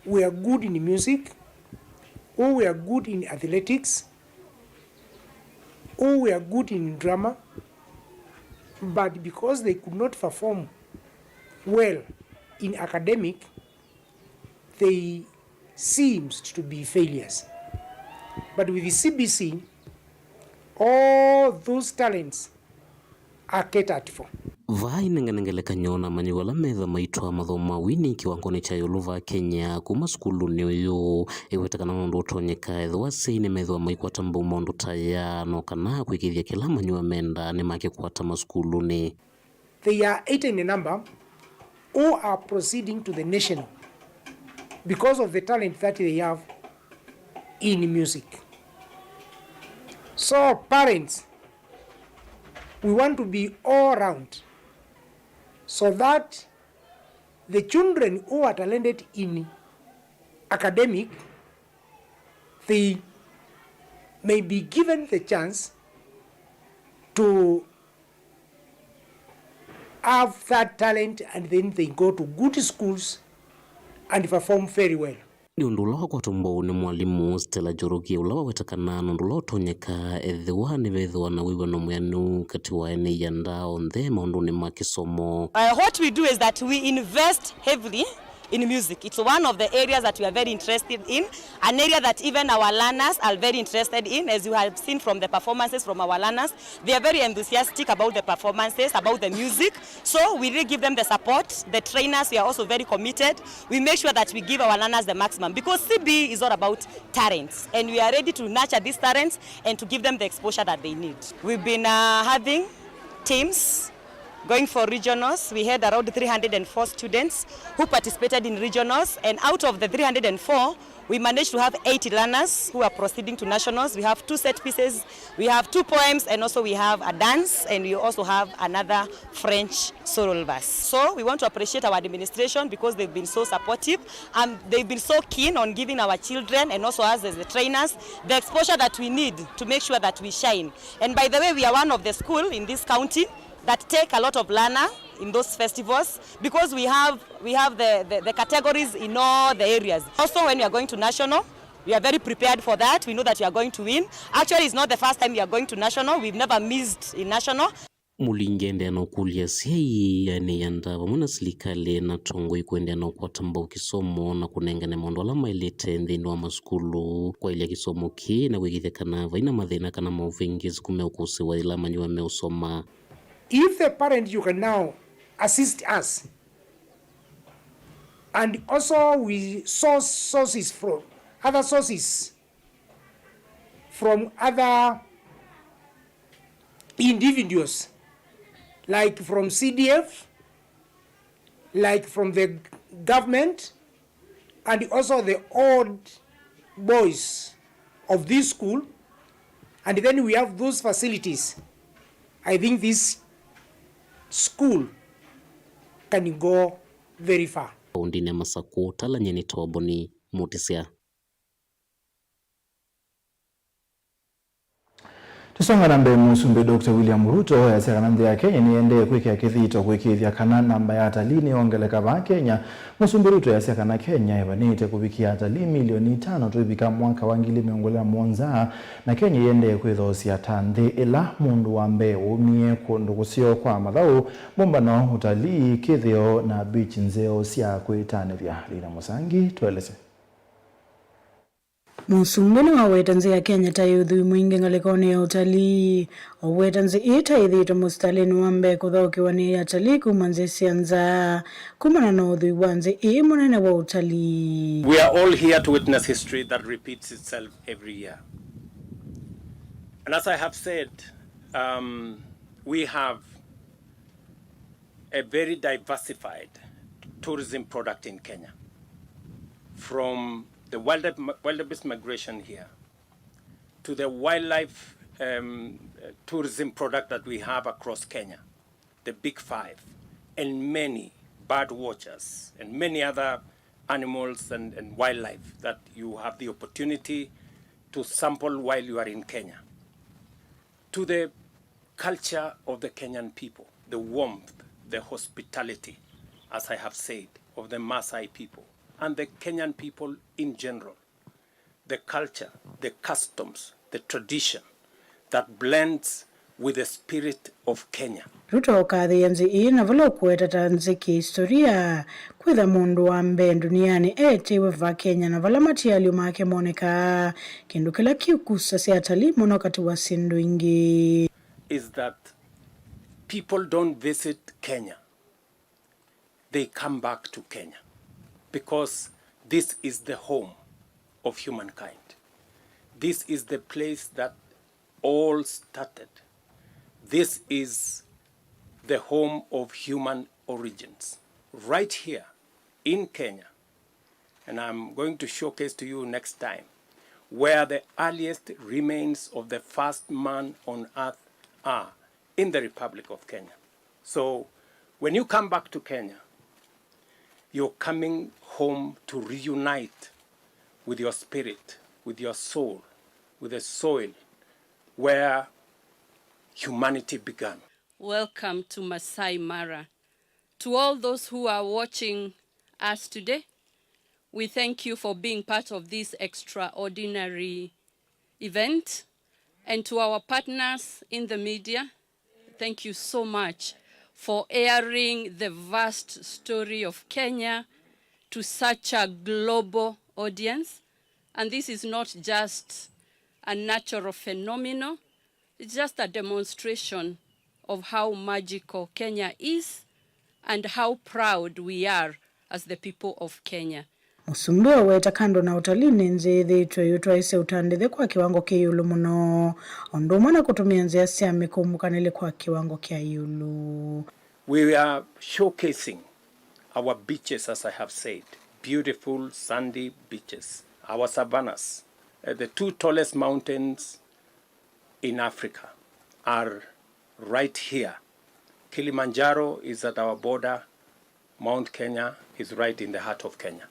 were good in music, who were good in athletics, who were good in drama, but because they could not perform well in academic, they seemed to be failures. But with the C B C, all those talents are catered for. Vaa inengane ngelekany'o na amanyĩw'a ala methwa maitwaa mathomo ma wini kĩwangonĩ kya ĩũlũ vaa Kenya kuma sukulunĩ ũyũ. Ĩweta kana nũndũ ũtonyeka ethĩwa asyai nĩmethĩwa maikwata mbau maũndũ ta aya, no kana kwĩkĩĩthya kĩla amanyĩw'a menda nĩmakĩkwata masukulunĩ. They are eighty in number who are proceeding to the national because of the talent that they have in music. So parents, we want to be all round so that the children who are talented in academic, they may be given the chance to have that talent and then they go to good schools and perform very well. Nĩ ũndũ ũla wakwatwa mbau nĩ mwalimũ Stella Njoroge, ũla waweta kana nũndũ ũla ũtonyeka ethĩwa nĩvethĩwa na wĩw'ano mwĩanĩu katĩ wa ene ianda onthe maũndũnĩ ma kĩsomo. Uh, what we do is that we invest heavily in music. It's one of the areas that we are very interested in, an area that even our learners are very interested in, as you have seen from the performances from our learners. They are very enthusiastic about the performances, about the music. So we really give them the support. The trainers, we are also very committed. We make sure that we give our learners the maximum because C B E is all about talents, and we are ready to nurture these talents and to give them the exposure that they need. We've been, uh, having teams going for regionals. We had around three hundred and four students who participated in regionals, and out of the three hundred and four, we managed to have eighty learners who are proceeding to nationals. We have two set pieces, we have two poems, and also we have a dance, and we also have another French solo verse. So we want to appreciate our administration because they've been so supportive. Um, they've been so keen on giving our children and also us as the trainers the exposure that we need to make sure that we shine. And by the way, we are one of the school in this county that take a lot of learner in those festivals because we have, we have the, the, the categories in all the areas. Also, when we are going to national, we are very prepared for that. We know that we are going to win. Actually, it's not the first time we are going to national. We've never missed in national. Mũlingi endeea na ũkũlya asyai, ene ianda vamwe na silikalĩ na atongoi kũendeea na ũkwata mbau kĩsomo na kũnengane maũndũ ala maĩlĩte nthĩnĩ wa masukulu, kwaĩlya kĩsomo kĩĩ na kwĩkĩĩthya kana vai na mathĩna kana maũvĩngĩĩsi meũkũsĩĩwa yĩla amanyĩw'a meũsoma. If the parent, you can now assist us and also we source sources from other sources, from other individuals, like from C D F, like from the government, and also the old boys of this school, and then we have those facilities. I think this school can go very far. Kaũntĩnĩ ya Masakũ, ũtalany'a nĩ Toboni Mũtĩsya. Tũsonga na mbee, Mũsumbĩ Doctor William Ruto easya kana nthĩ ya Kenya nĩyendee kwĩkĩa kĩthito kũĩkĩĩthya kana namba ya atalii nĩyongeleka vaa Kenya. Mũsumbĩ Ruto easya kana Kenya ĩvanĩĩte kũvikĩa atalii milioni itano tũivika mwaka wa ngili mĩongo ĩlĩ na mũonza, na Kenya ĩendee kwĩthoosya ta nthĩ ĩla mũndũ wa mbee waumie kũndũ kũseo kwa mathaũ, mbũmbano, ũtalii, kĩthĩo, na beach nzeo sya kwĩtanĩthya. Lina Mũsangi, tũelesye. Mũsumbĩ nĩwaweta nzĩ ya Kenya ta yĩ ũthwii mwingĩ ngalĩkonĩ ya ũtalii. Aweta nzĩ ĩĩ ta ĩthĩĩtwe mũsitalĩnĩ wa mbee kũthaũkĩwa nĩ atalii kuma nzĩ sya nza, kumana na ũthwii wa nzĩ ĩĩ mũnene wa ũtalii. We are all here to witness history that repeats itself every year. And as I have said, um, we have a very diversified tourism product in Kenya, from the wild, wildebeest migration here to the wildlife, um, tourism product that we have across Kenya, the Big Five, and many bird watchers and many other animals and, and wildlife that you have the opportunity to sample while you are in Kenya, to the culture of the Kenyan people, the warmth, the hospitality, as I have said, of the Maasai people and the Kenyan people in general, the culture, the customs, the tradition that blends with the spirit of Kenya. Ruto ũkathĩĩa nzĩ ĩĩ na vala ũkũweta ta nzĩ kĩhistoria, kwĩtha mũndũ wa mbee ndunianĩ eetĩwe vaa Kenya na vala matialyo make monekaa, kĩndũ kĩla kĩũkusasya atalii mũno katĩ wa syĩndũ ingĩ. Is that People don't visit Kenya. They come back to Kenya because this is the home of humankind. This is the place that all started. This is the home of human origins. Right here in Kenya, and I'm going to showcase to you next time where the earliest remains of the first man on earth are in the Republic of Kenya. So when you come back to Kenya, you're coming home to reunite with your spirit, with your soul, with the soil where humanity began. Welcome to Masai Mara. To all those who are watching us today, we thank you for being part of this extraordinary event. And to our partners in the media, thank you so much for airing the vast story of Kenya to such a global audience. And this is not just a natural phenomenon, it's just a demonstration of how magical Kenya is and how proud we are as the people of Kenya. Mũsumbĩ waweta kando na ũtalii nĩ nzĩa yĩthĩĩtwe ĩũtwaĩsya ũtandĩthya kwa kĩwango kĩ ĩũlũ mũno, o ũndũ ũmwe na kũtũmĩa nzĩa sya mĩkũmbũkanĩle kwa kĩwango kya ĩũlũ. We are showcasing our beaches, as I have said, beautiful sandy beaches, our savannas, uh, the two tallest mountains in Africa are right here. Kilimanjaro is at our border. Mount Kenya is right in the heart of Kenya.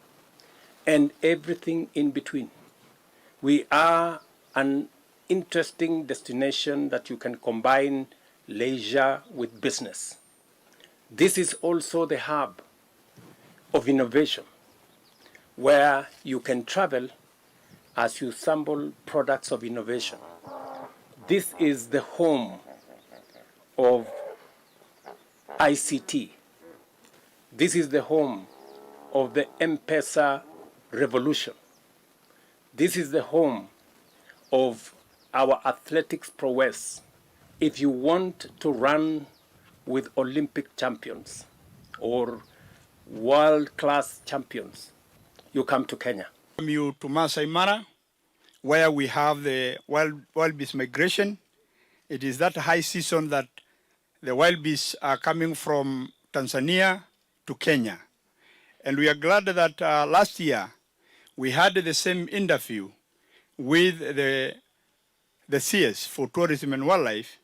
And everything in between. We are an interesting destination that you can combine leisure with business. This is also the hub of innovation, where you can travel as you sample products of innovation. This is the home of I C T. This is the home of the M-Pesa revolution. This is the home of our athletics prowess. If you want to run with Olympic champions or world-class champions, you come to Kenya. Welcome you to Masai Mara, where we have the wild, wildebeest migration. It is that high season that the wildebeest are coming from Tanzania to Kenya. And we are glad that, uh, last year we had the same interview with the, the C S for Tourism and Wildlife,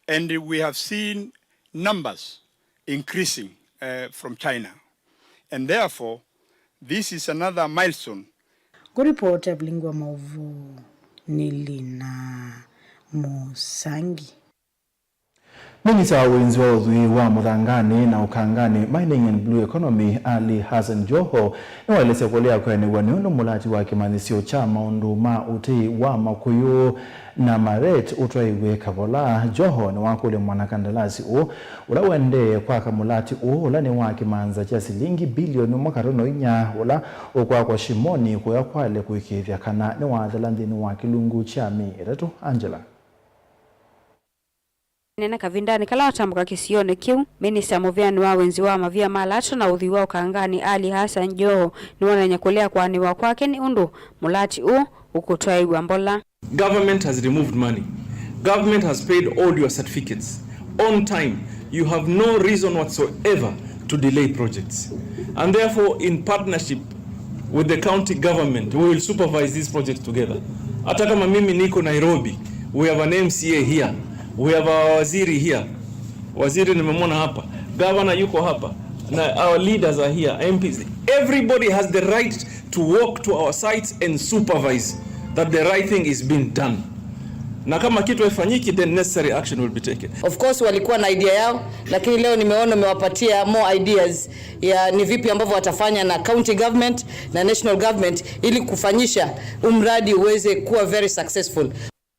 and we have seen numbers increasing, uh, from China. And therefore, this is another milestone. Kũripoti ya Vilingi wa Maũvoo nĩ Lina Mũsangi. Minista wa Wĩnzi wa Ũthwii wa Mũthanganĩ na Ũkanganĩ, Mining and Blue Economy, Ali Hassan Joho, nĩwaelesya kũlea kũenew'a nĩ ũndũ mũlati wa kĩmanyĩsyo kya maũndũ ma ũtei wa makũyũ na mareti ũtwaĩwe Kavolaa. Joho nĩwakũlya mwanakandalasi ũũ, ũla ũendee kwaka mũlati ũũ, ũla nĩ wa kĩmanza kya silingi bilioni ĩmwe katono inya, ũla ũkwakwa Shimoni, kũya Kwale, kũĩkĩĩthya kana nĩwathela nthĩnĩ wa kĩlungu kya myei ĩtatũ. Angela. Nena kavindanĩ kala watambũka kĩsionĩ kĩu, minista mũvĩanĩ wa wĩnzi wa mavia ma lata na ũthwii wa ũkanganĩ, Ali Hassan Joho, nĩwonany'a kũlea kũanĩwa kwake nĩ ũndũ mũlati ũũ ũkũtwaĩw'a mbola. Government has removed money. Government has paid all your certificates on time. You have no reason whatsoever to delay projects. And therefore, in partnership with the county government, we will supervise these projects together. Hata kama mimi niko Nairobi, we have an M C A here, we have our waziri here. Waziri nimemwona hapa, governor yuko hapa, na our leaders are here, M Ps. Everybody has the right to walk to our sites and supervise that the right thing is being done. Na kama kitu haifanyiki, then necessary action will be taken. Of course, walikuwa na idea yao, lakini leo nimeona umewapatia more ideas ya ni vipi ambavyo watafanya na county government na national government ili kufanyisha umradi uweze kuwa very successful.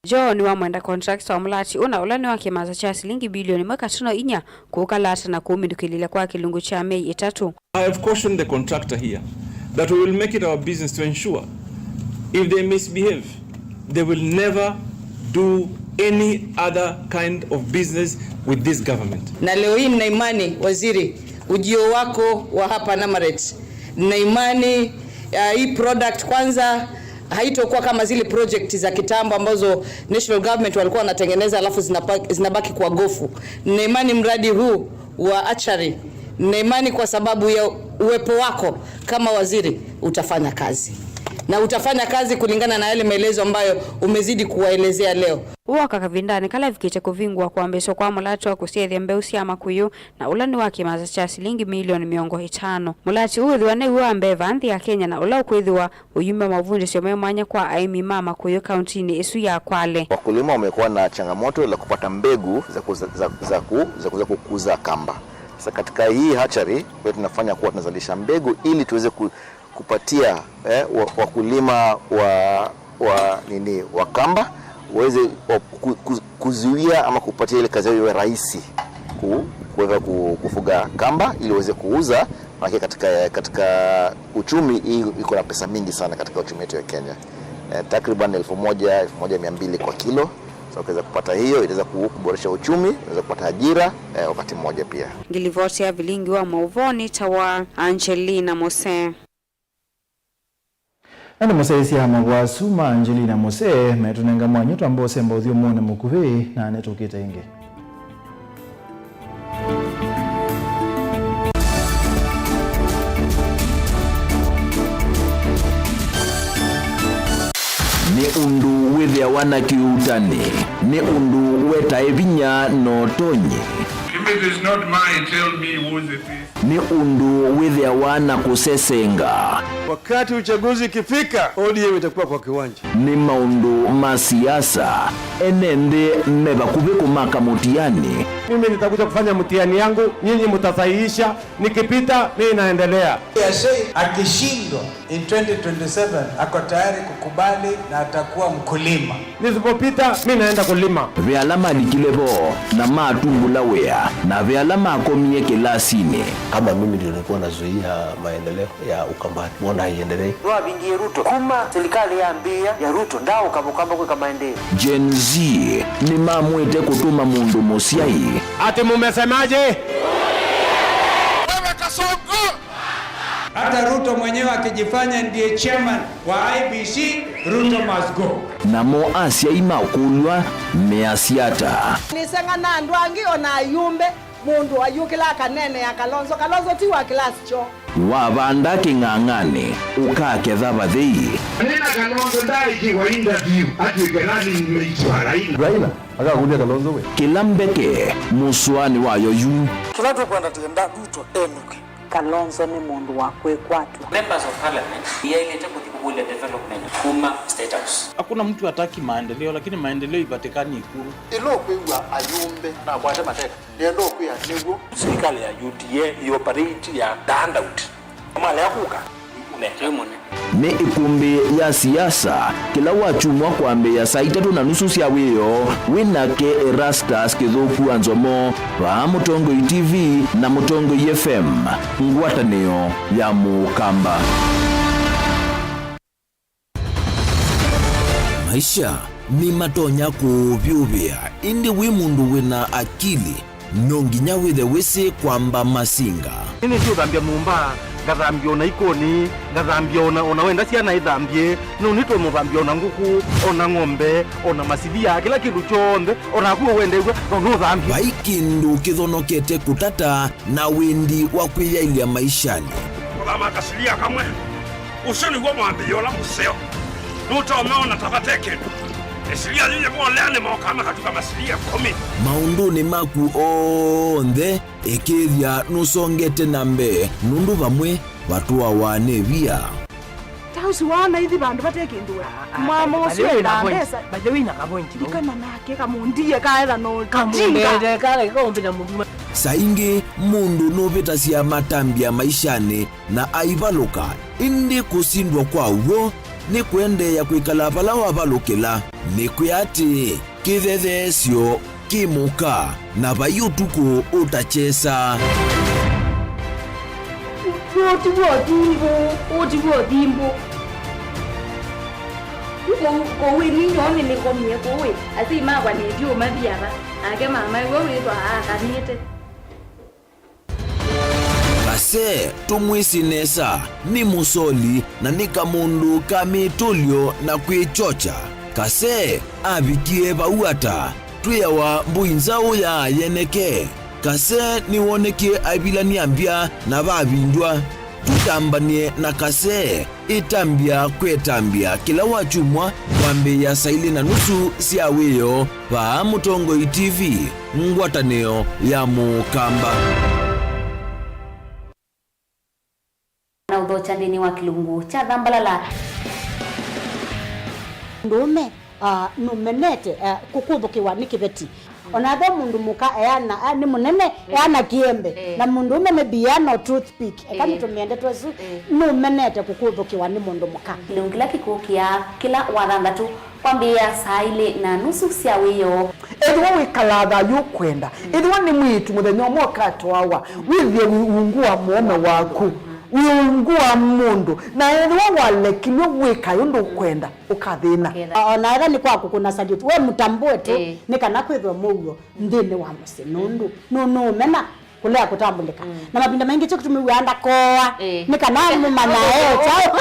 Joho nĩwamwenda contractor wa mũlati ũna ũla nĩ wa kĩmanza kya silingi bilioni ĩmwe katono inya kũũkalata na kũũmĩndũkĩlĩlya kwa kĩlungu kya myei ĩtatũ. I have cautioned the contractor here that we will make it our business to ensure if they misbehave, they will never do any other kind of business with this government. Na leo hii nina imani, waziri, ujio wako wa hapa Namaret, nina imani, uh, hii product kwanza haitokuwa kama zile project za kitambo ambazo national government walikuwa wanatengeneza alafu zinapa-, zinabaki kwa gofu. Nina imani mradi huu wa hatchery, nina imani kwa sababu ya uwepo wako kama waziri utafanya kazi. Na utafanya kazi kulingana na yale maelezo ambayo umezidi kuwaelezea leo. Ũũ woka kavindanĩ kala ĩvikĩte kũvingũa kwambĩĩsya kwa mũlatĩ wa kũsyaĩthya mbeũ sya makũyũ, na ũla nĩ wa kĩmasa kya silingi milioni mĩongo ĩtano. Mũlatĩ ũũ wĩthĩwa nĩw'o wa mbee vaa nthĩ ya Kenya na ũla ũkwĩthĩwa ũyumya mavundĩsyo me mwanya kwa aĩmi ma makũyũ kauntinĩ ĩsu ya Kwale. Wakulima wamekuwa na changamoto la kupata mbegu za kuza, za, za ku, za kuweza kukuza kamba. Sasa katika hii hatchery, kwa tunafanya kuwa tunazalisha mbegu ili tuweze ku, kupatia, eh, wa, wakulima wa, wa nini, wa kamba waweze wa, ku, ku, kuzuia ama kupatia ile kazi yao iwe rahisi ku, kuweza ku, kufuga kamba ili waweze kuuza, maana katika, katika uchumi hii iko na pesa mingi sana katika uchumi wetu ya Kenya. Eh, takriban elfu moja, elfu moja mia mbili kwa kilo. So ukiweza kupata hiyo, itaweza ku, kuboresha uchumi, unaweza kupata ajira, eh, wakati mmoja pia. Ngilivoti ya vilingi wa mauvoo nĩ ta wa Angelina Mose. Na nĩ mũsyaĩĩsya mavũa asu ma Angelina Mose metũnenga mwanya twamba ũsemba ũthyũmũnĩ mũkuvĩ, na nĩtũkĩte ĩngĩ. Nĩ ũndũ wĩthĩawa na kĩuutani, nĩ ũndũ wetae vinya na ũtonyi. If it is not mine, tell me whose it is. Nĩ ũndũ wĩthĩawa na kũsesenga. Wakati uchaguzi ikifika, O D M itakuwa kwa kiwanja. Nĩ maũndũ ma siasa, ene nthĩ me vakuvĩ kũmaka mũtiani. Mimi nitakuja kufanya mtihani yangu, nyinyi mtasahihisha, nikipita, mimi naendelea. Yasei akishindwa in twenty twenty-seven, ako tayari kukubali na atakuwa mkulima. Nisipopita, mi naenda kulima. Ve ala malikile vo na matungula wĩa, na ve ala makomie kĩlasinĩ. Kama mimi ndio nilikuwa nazuia maendeleo ya Ukambani, mbona haiendelei? Nĩwavingie Ruto. Kuma serikali yambĩĩa ya Ruto, ndaũka Mũkamba kwĩka maendeeo. Gen Z nĩmamwĩte kũtũma mũndũ mũsyai. Ati mumesemaje? Wewe Kasongo! Hata Ruto mwenyewe akijifanya ndiye chairman wa I E B C, Ruto must go. Namo asyai makũlw'a measya ata? Nĩseng'ana andũ angĩ, o na ayumbe, mũndũ ayũkĩla akaneenea Kalonzo. Kalonzo ti wa kĩlasi kyoo. Wavanda kĩng'ang'anĩ, ũkaketha vathei. Nĩna Kalonzo ndaaĩkĩwa interview atw'ĩke running mate wa Raila. Raila akakũlya Kalonzo we. Kĩla mbeke mũsũanĩ wayo yu. Kĩla tũkwenda, twenda Ruto enũke. Kalonzo nĩ mũndũ wa kwĩkwatw'a. Members of Parliament yaĩlĩte kũthi kũkũlya development kuma State House. Hakuna mtu hataki maendeleo, lakini maendeleo ipatikani Ikulu. Ĩla ũkwĩw'a ayumbe nakwate mateka, nĩenda ũkwĩa nĩw'o. Serikali ya U D A ĩoperate ya the handout. Malea kũka, neke mũne. Nĩ ĩkũmbĩ ya siasa kĩla wakyumwa kwambĩĩa saa itatũ na nusu sya wĩoo, wĩ nake Erastus Kĩthũku wa Nzomo, vaa Mũtongoi T V na Mũtongoi F M, ngwatanĩo ya Mũkamba. Maisha nĩmatonya kũũvyũvĩa, ĩndĩ wĩ mũndũ wĩ na akili, no nginya wĩthe wĩsĩ kwamba masinga. Nĩnĩsĩ ũthambya nyũmba, ngathambya ona ikoni, ngathambya ona, ona wenda syana ithambye, no nĩtũmũthambya ona ngũkũ, ona ng'ombe, ona masilia, kĩla kĩndũ kyonthe, ona naku wendew'a, no nũthambye. Vai kĩndũ kĩthonokete kũtata na wendi wa kwĩyaĩlya maishanĩ. Kũthama kasilia kamwe, ũsu nĩw'o mwambĩĩo ũla mũseo. Nũtomeona ta vate kĩndũ. Ĩsilia yu yĩvolea nĩmokaa makatuka masilia ĩkũmi. Maũndũnĩ maku onthe, ĩkĩĩthya nũsongete na mbee, nũndũ vamwe vatũawa nĩ via. Ta ũsu waona ithi vandũ vate kĩndũ we. Mama ũsu ena mbesa. By the way, na kavointi. Ndikana nake kamũndie kaetha no kamũndie kale kaũmbĩta mũthuma. Saa ingĩ mũndũ nũvĩtasya matambya maishanĩ na aivalũka, ĩndĩ kũsindwa kwa w'o nĩ kũendeea kwĩkala vala wavalũkĩla. Nĩkwĩa atĩ kĩthetheesyo kĩ mũka, na vai ũtukũ ũtakyesa. Ũũ ti w'o thimbũ, ũũ ti w'o thimbũ. Kũu, kũu ĩni nyoo nĩnĩkomie kũu ĩ, asyai makwa nĩtyu ũmathi ava, nake mamae we wĩthwa aakanĩte. Kase tũmwĩsĩ nesa, nĩ mũsoli na nĩ kamũndũ ka mĩtũlyo na kwĩkyokya. Kase avikie vau ata? Twĩawa mbũi nzaũ ya yeneke. Kase nĩwonekie aivilany'a mbya na vavindwa. Tũtambany'e na Kase ĩtambya kwĩ ĩtambya kĩla wakyumwa kwambĩĩa saa ilĩ na nusu sya wĩoo vaa Mũtongoi T V, ngwatanĩo ya Mũkamba. Na ũthokya nthĩnĩ wa kĩlungu kya Thambalala. Mũndũũme, ah, nũmenete, ah, kũkũthũkĩwa nĩ kĩveti. O na ve mũndũ mũka eana, ah, nĩ mũnene, eh, eana kĩembe. Eh. Na mũndũũme maybe eana o toothpick. Eka, eh, nĩtũmĩe ndeto ĩsu, eh, nũmenete kũkũthũkĩwa nĩ mũndũ mũka. Kĩlungu kĩla kĩkũkĩaa kĩla wa thanthatũ kwambĩĩa saa ilĩ na nusu sya wĩoo. Ethĩwa wĩkalaa thayũ ũkwenda, ethĩwa nĩ mwĩĩtu mũthenya ũmwe ũkatwawa, wĩthĩe ungu wa mũũme waku, wĩ ungu wa mũndũ, na ethĩwa walekilw'e wĩkae ũndũ ũkwenda, ũkathĩna. Ũkethĩa. O na ethĩwa nĩ kwa kũkũna salute, we mũtambũe tu, ĩĩ, nĩ kana kwĩthwe mũuo nthĩnĩ wa mũsyĩ, nũndũ nũ-, nũũmena kũlea kũtambũlĩka. Mm. Na mavinda maingĩ kyo kĩtumi wĩaa ndakooa, ĩĩ, nĩ kana mũmanyae kyaũ.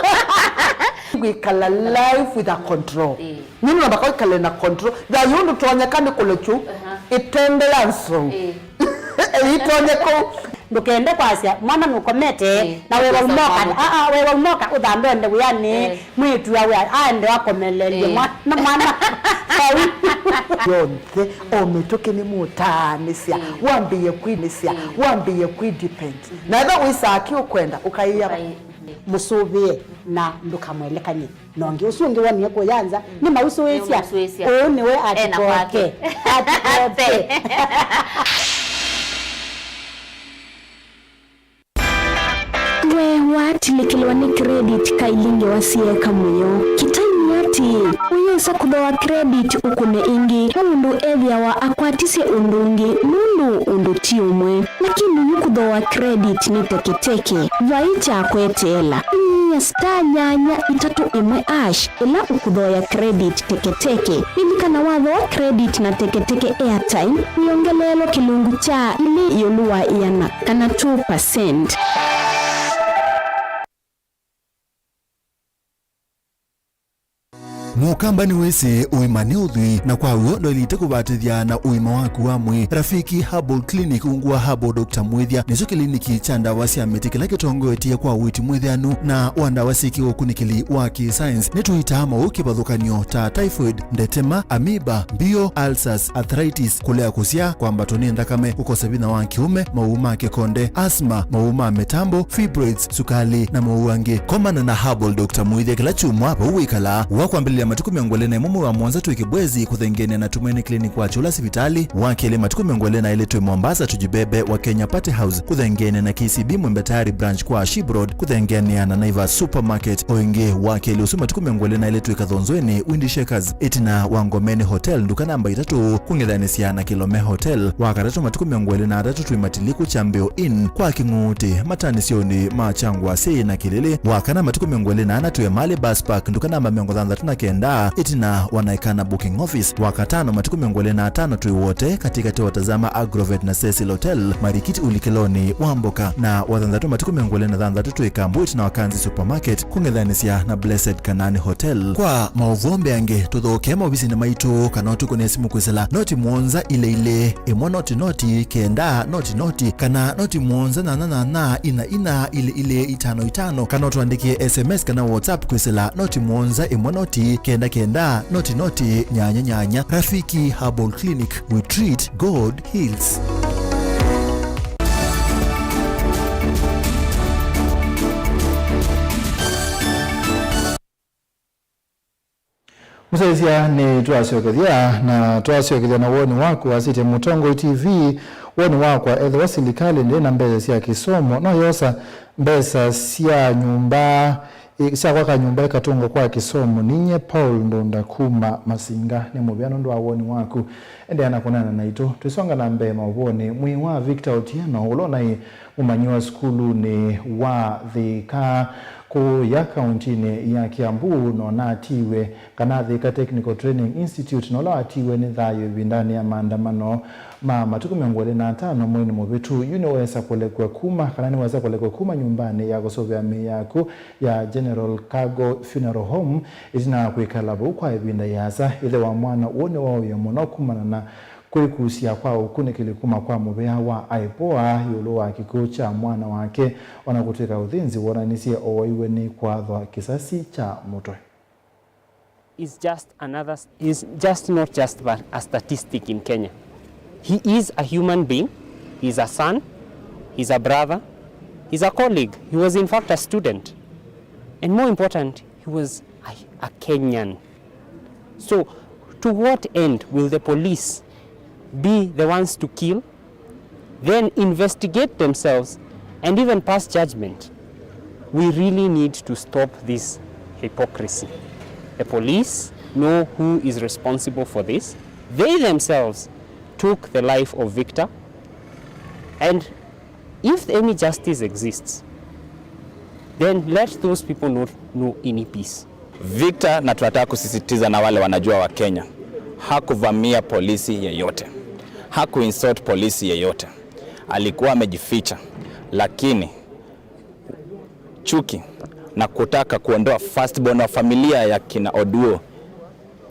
Kwĩkala life with a control. Ĩĩ. Nĩ namba kwĩkale na control. Thayũ ndũtonyeka nĩ kũlekyu, aha, ĩtende ya nzou. Ĩĩ. Ĩitonye kũu. Ndũkende kwasya mwana nũkomete, ĩĩ, na wewa ũnoka, aa, wewa ũnoka ũthambe ende wĩanĩ, ĩĩ, mwĩĩtu awe aende akomelelye, ĩĩ, mwana, mwana. Yonthe, o mĩtũkĩ nĩmũtaanĩsya, ĩĩ, wambĩĩe kwĩnĩsya, ĩĩ, wambĩĩe kwĩdepend. Na ethĩwa wĩsaa kĩ ũkwenda, ũkaĩa. Ũkaĩ-, mũsũvĩe na ndũkamwelekany'e. Na ũngĩ ũsu ũngĩ wonie kũya nza, mm, nĩ mausũĩsya. Nĩ mausũĩsya. Ũũ nĩwe ena atikoke kwake. Atikoke. We watilĩkĩlwa nĩ credit kailingi wa sieka mũyo. Kĩtai nĩ atĩ, ũyĩsa kũthooa credit ũkũne ĩngĩ, nĩ ũndũ ethĩawa akwatisye ũndũ ũngĩ, nũndũ ũndũ ti ũmwe. Lakini yu kũthooa credit nĩ teketeke, vai kya kweteela. Inyia star nyanya itatũ ĩmwe hash ĩla ũkũthooya credit teketeke. Lilikana, wathooa credit na teketeke airtime, wĩongeleelwa kĩlungu kya ilĩ ĩũlũ wa ĩana, kana two percent. Mũkamba nĩwĩsĩ ũima nĩ ũthwii, na kwa w'o ndwaĩlĩte kũvatĩthya na ũima waku wa mwĩĩ. Rafiki Herbal Clinic, ungu wa Herbal Doctor Mwĩthya, nĩkyo kĩliniki kya ndawa sya mĩtĩ kĩla kĩtongoetye kwa ũiiti mwĩthĩanu na wa ndawa syĩkĩwe ũkunĩkĩli wa kĩ-science. Nĩtũitaa maũũ kĩvathũkany'o ta typhoid, ndetema, amoeba, mbio, ulcers, arthritis, kũlea kũsyaa, kwambatwa nĩ nthakame, kũkosa vinya wa kĩũme, maũũ ma kĩkonde, asthma, maũũ ma mĩtambo, fibroids, sukali, na maũũ angĩ. Komana na Herbal Doctor Mwĩthya kĩla kyumwa vau wĩkalaa. Wa kwambĩlĩlya matukũ mĩongo ĩlĩ na ĩmwe mwei wa mũonza twĩ Kĩbwezi kũthengeanĩa na Tumaini Clinic wa Kyũla sivitalĩ. Wa kelĩ matukũ mĩongo ĩlĩ na elĩ twĩ Mombasa Tujibebe wa Kenya Party House kũthengeanĩa na K C B Mwembe Tayari branch kwa Ashib Road kũthengeanĩa na Naivas Supermarket. O ĩngĩ wa kelĩ ũsu matukũ mĩongo ĩlĩ na elĩ twĩ Kathonzweni Windy Shakers, ĩtina wa Ngomeni Hotel, nduka namba itatũ, kũng'ethanĩsya na Kilome Hotel. Wa katatũ matukũ mĩongo ĩlĩ na atatũ twĩ Matiliku Kyambĩo Inn kwa Kĩng'uti, matanĩsyonĩ ma Kyangwasĩ na Kĩlĩlĩ. Wa kana matukũ mĩongo ĩlĩ na ana twĩ Emali Bus Park, nduka namba mĩongo thanthatũ na kenda, ĩtina wa Naikana Booking Office. Wa katano matukũ mĩongo ĩlĩ na atano twĩ Wote, katĩkatĩ wa Tazama Agrovet na Cecil Hotel, Marikiti ũlikĩlonĩ wa mboka. Na wa thanthatũ matukũ mĩongo ĩlĩ na thanthatũ twĩ Kambu, ĩtina wa Kanzi Supermarket, kũng'ethanĩsya na Blessed Kanani Hotel. Kwa maũvoo mbeange, tũthokee maovisinĩ maitũ kana ũtũkũnĩe simũ kwĩsĩla noti mũonza ilĩ ilĩ, ĩmwe noti noti, kenda noti noti, kana noti mũonza nyanya nyanya, ina ina, ilĩ ilĩ, itano itano, kana ũtũandĩkĩe S M S kana WhatsApp kwĩsĩla noti mũonza, ĩmwe noti, kenda kenda, noti noti, nyanya nyanya. Rafiki Herbal Clinic, we treat, God heals. Mũsyaĩĩsya, nĩtwasyokethya, na twasyokethya na woni waku, asĩtye Mũtongoi T V. Woni wakwa, ethĩwa silikalĩ ndĩĩ na mbesa sya kĩsomo, no yosa mbesa sya nyũmba, ĩ, sya kwaka nyũmba ĩkatũngwa kwa kĩsomo? Ninyie Paul Ndunda kuma Masinga nĩ mũvea nũndũ wa woni waku. Endeea na kũneena naitũ. Twĩsonga na mbee maũvonĩ, mwĩĩ wa Victor Otieno, ũla ũnaĩ Mũmanyĩw'a sukulunĩ wa Thika kũũya kauntinĩ ya Kiambu, na ũnatiiwe kana Thika Technical Training Institute, na ũla watiiwe nĩ thayũ ĩvindanĩ ya maandamano ma matukũ mĩongo ĩlĩ na atano mweinĩ mũvĩtu, yu nĩwesa kũlekw'a kuma, kana nĩwesa kũlekw'a kuma nyũmbanĩ ya kũsũvĩa mĩĩ yaku ya General Cargo Funeral Home, ĩtina wa kwĩkala vau kwa ĩvinda yĩasa. Ĩthe wa mwana ũũ nĩwaũie mũno kumana na kwĩkusya kwa ũkunĩkĩli kuma kwa mũvĩa wa IPOA ĩũlũ wa kĩkw'ũ kya mwana wake, o na kũtw'ĩka ũthĩnzi wonanisye ũwaiwe nĩ kwathwa kĩsasi kya mũtwe. Is just another, is just not just a, a statistic in Kenya. He is a human being. He's a son. He's a brother. He's a colleague. He was, in fact, a student. And more important, he was a, a Kenyan. So, to what end will the police be the ones to kill, then investigate themselves, and even pass judgment? We really need to stop this hypocrisy. The police know who is responsible for this. They themselves took the life of Victor, and if any justice exists, then let those people not know any peace. Victor, na tunataka kusisitiza na wale wanajua wa Kenya, hakuvamia polisi yeyote, hakuinsult polisi yeyote. Alikuwa amejificha, lakini chuki na kutaka kuondoa firstborn wa familia ya kina Oduor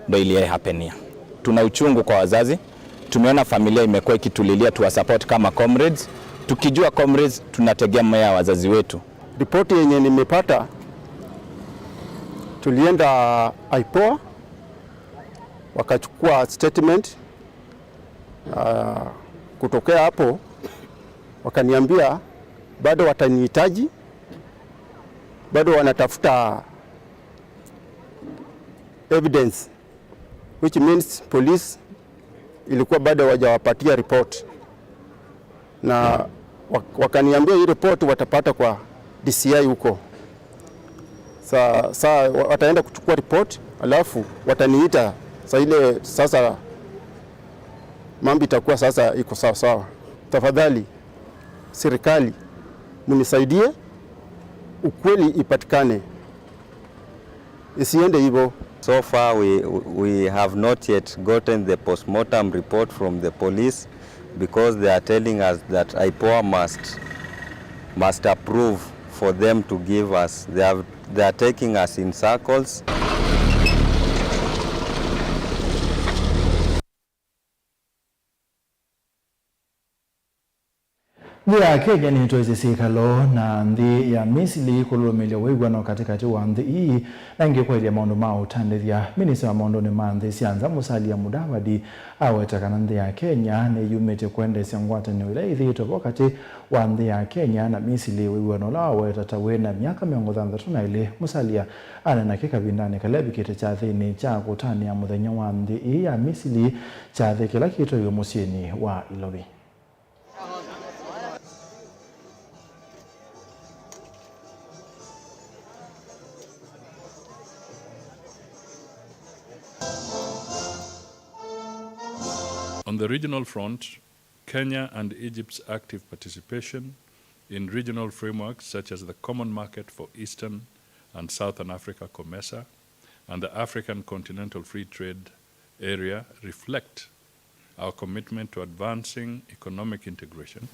ndo iliyehapenia. Tuna uchungu kwa wazazi. Tumeona familia imekuwa ikitulilia, tuwa support kama comrades, tukijua comrades tunategemea wazazi wetu. Ripoti yenye nimepata, tulienda IPOA, wakachukua statement. Ah, kutokea hapo wakaniambia bado watanihitaji, bado wanatafuta evidence, which means police ilikuwa bado hawajawapatia report, na wak-, wakaniambia hii report watapata kwa DCI huko. Sa, sa wa-, wataenda kuchukua report, alafu wataniita saa ile sasa mambo itakuwa sasa iko sawa sawa. Tafadhali serikali, mnisaidie, ukweli ipatikane. Isiende hivyo. So far, we, we have not yet gotten the postmortem report from the police because they are telling us that IPOA must, must approve for them to give us. They have, they are taking us in circles. Nthĩ ya Kenya nĩtwaisye syĩkalo na nthĩ ya Misili kũlũlũmĩlya wĩw'ano katĩkatĩ wa nthĩ ii na ĩngĩ kwaĩlya maũndũ ma ũtandĩthya. Minista wa maũndũnĩ ma nthĩ sya nza, Musalia Mudavadi, aweta kana nthĩ ya Kenya nĩyumĩtye kwendeesya ngwatanĩo ĩla yĩthĩĩtwe vo katĩ wa nthĩ ya Kenya na Misili, wĩw'ano ũla waweta ta wĩ na myaka mĩongo thanthatũ na ĩlĩ. Musalia aneena kĩ kavindanĩ kala evikĩte kyathĩnĩ kya kũtanĩa mũthenya wa nthĩ ii ya Misili, kyathĩ kĩla kĩtwaiwe mũsyĩnĩ wa Ilovi. On the regional front, Kenya and Egypt's active participation in regional frameworks such as the Common Market for Eastern and Southern Africa, COMESA, and the African Continental Free Trade Area reflect our commitment to advancing economic integration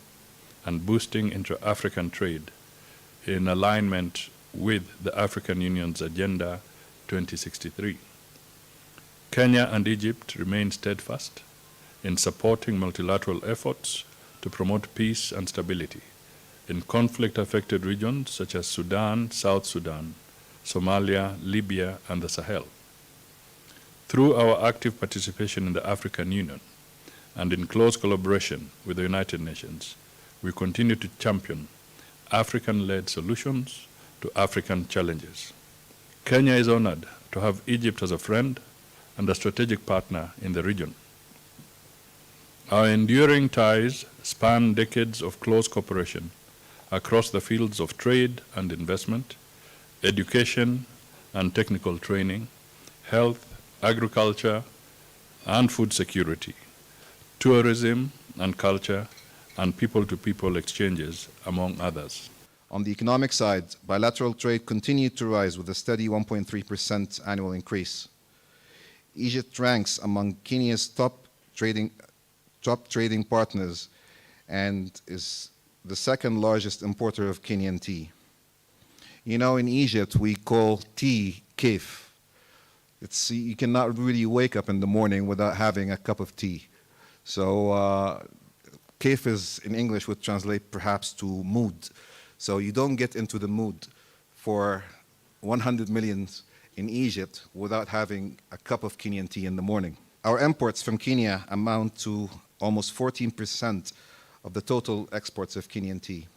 and boosting intra-African trade in alignment with the African Union's Agenda twenty sixty-three. Kenya and Egypt remain steadfast in supporting multilateral efforts to promote peace and stability in conflict-affected regions such as Sudan, South Sudan, Somalia, Libya, and the Sahel. Through our active participation in the African Union and in close collaboration with the United Nations, we continue to champion African-led solutions to African challenges. Kenya is honored to have Egypt as a friend and a strategic partner in the region. Our enduring ties span decades of close cooperation across the fields of trade and investment, education and technical training, health, agriculture, and food security, tourism and culture, and people-to-people exchanges, among others. On the economic side, bilateral trade continued to rise with a steady one point three percent annual increase. Egypt ranks among Kenya's top trading, top trading partners and is the second largest importer of Kenyan tea. You know, in Egypt, we call tea kef. It's, you cannot really wake up in the morning without having a cup of tea. So, uh, kef is, in English, would translate perhaps to mood. So you don't get into the mood for one hundred millions in Egypt without having a cup of Kenyan tea in the morning. Our imports from Kenya amount to almost fourteen percent of the total exports of Kenyan tea.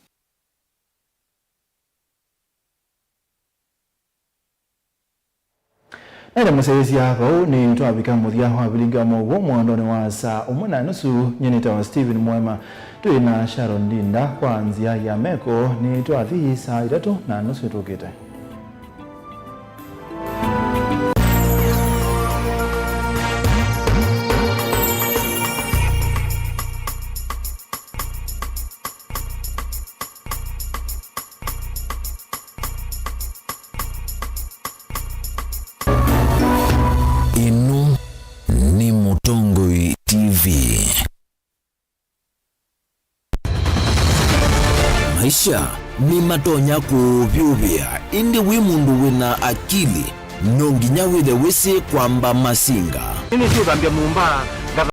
Na ĩla mũsyaĩĩsya vau, nĩ twavika mũthya wa vilingi wa maũvoo mũandonĩ wa saa ũmwe na nusu. Nyie nĩtawa Stephen Mwema. Twĩ na Sharon Ndinda kwa nzĩa ya meko, nĩ twathi saa itatũ na nusu ĩtũkĩte. Ĩno nĩ Mũtongoi T V. Maisha nĩmatonya kũũvyũvĩa, ĩndĩ wĩ mũndũ wĩna akili, no nginya wĩthe wĩsĩ kwamba masinga. Nĩnĩsĩ ũthambya nyũmba,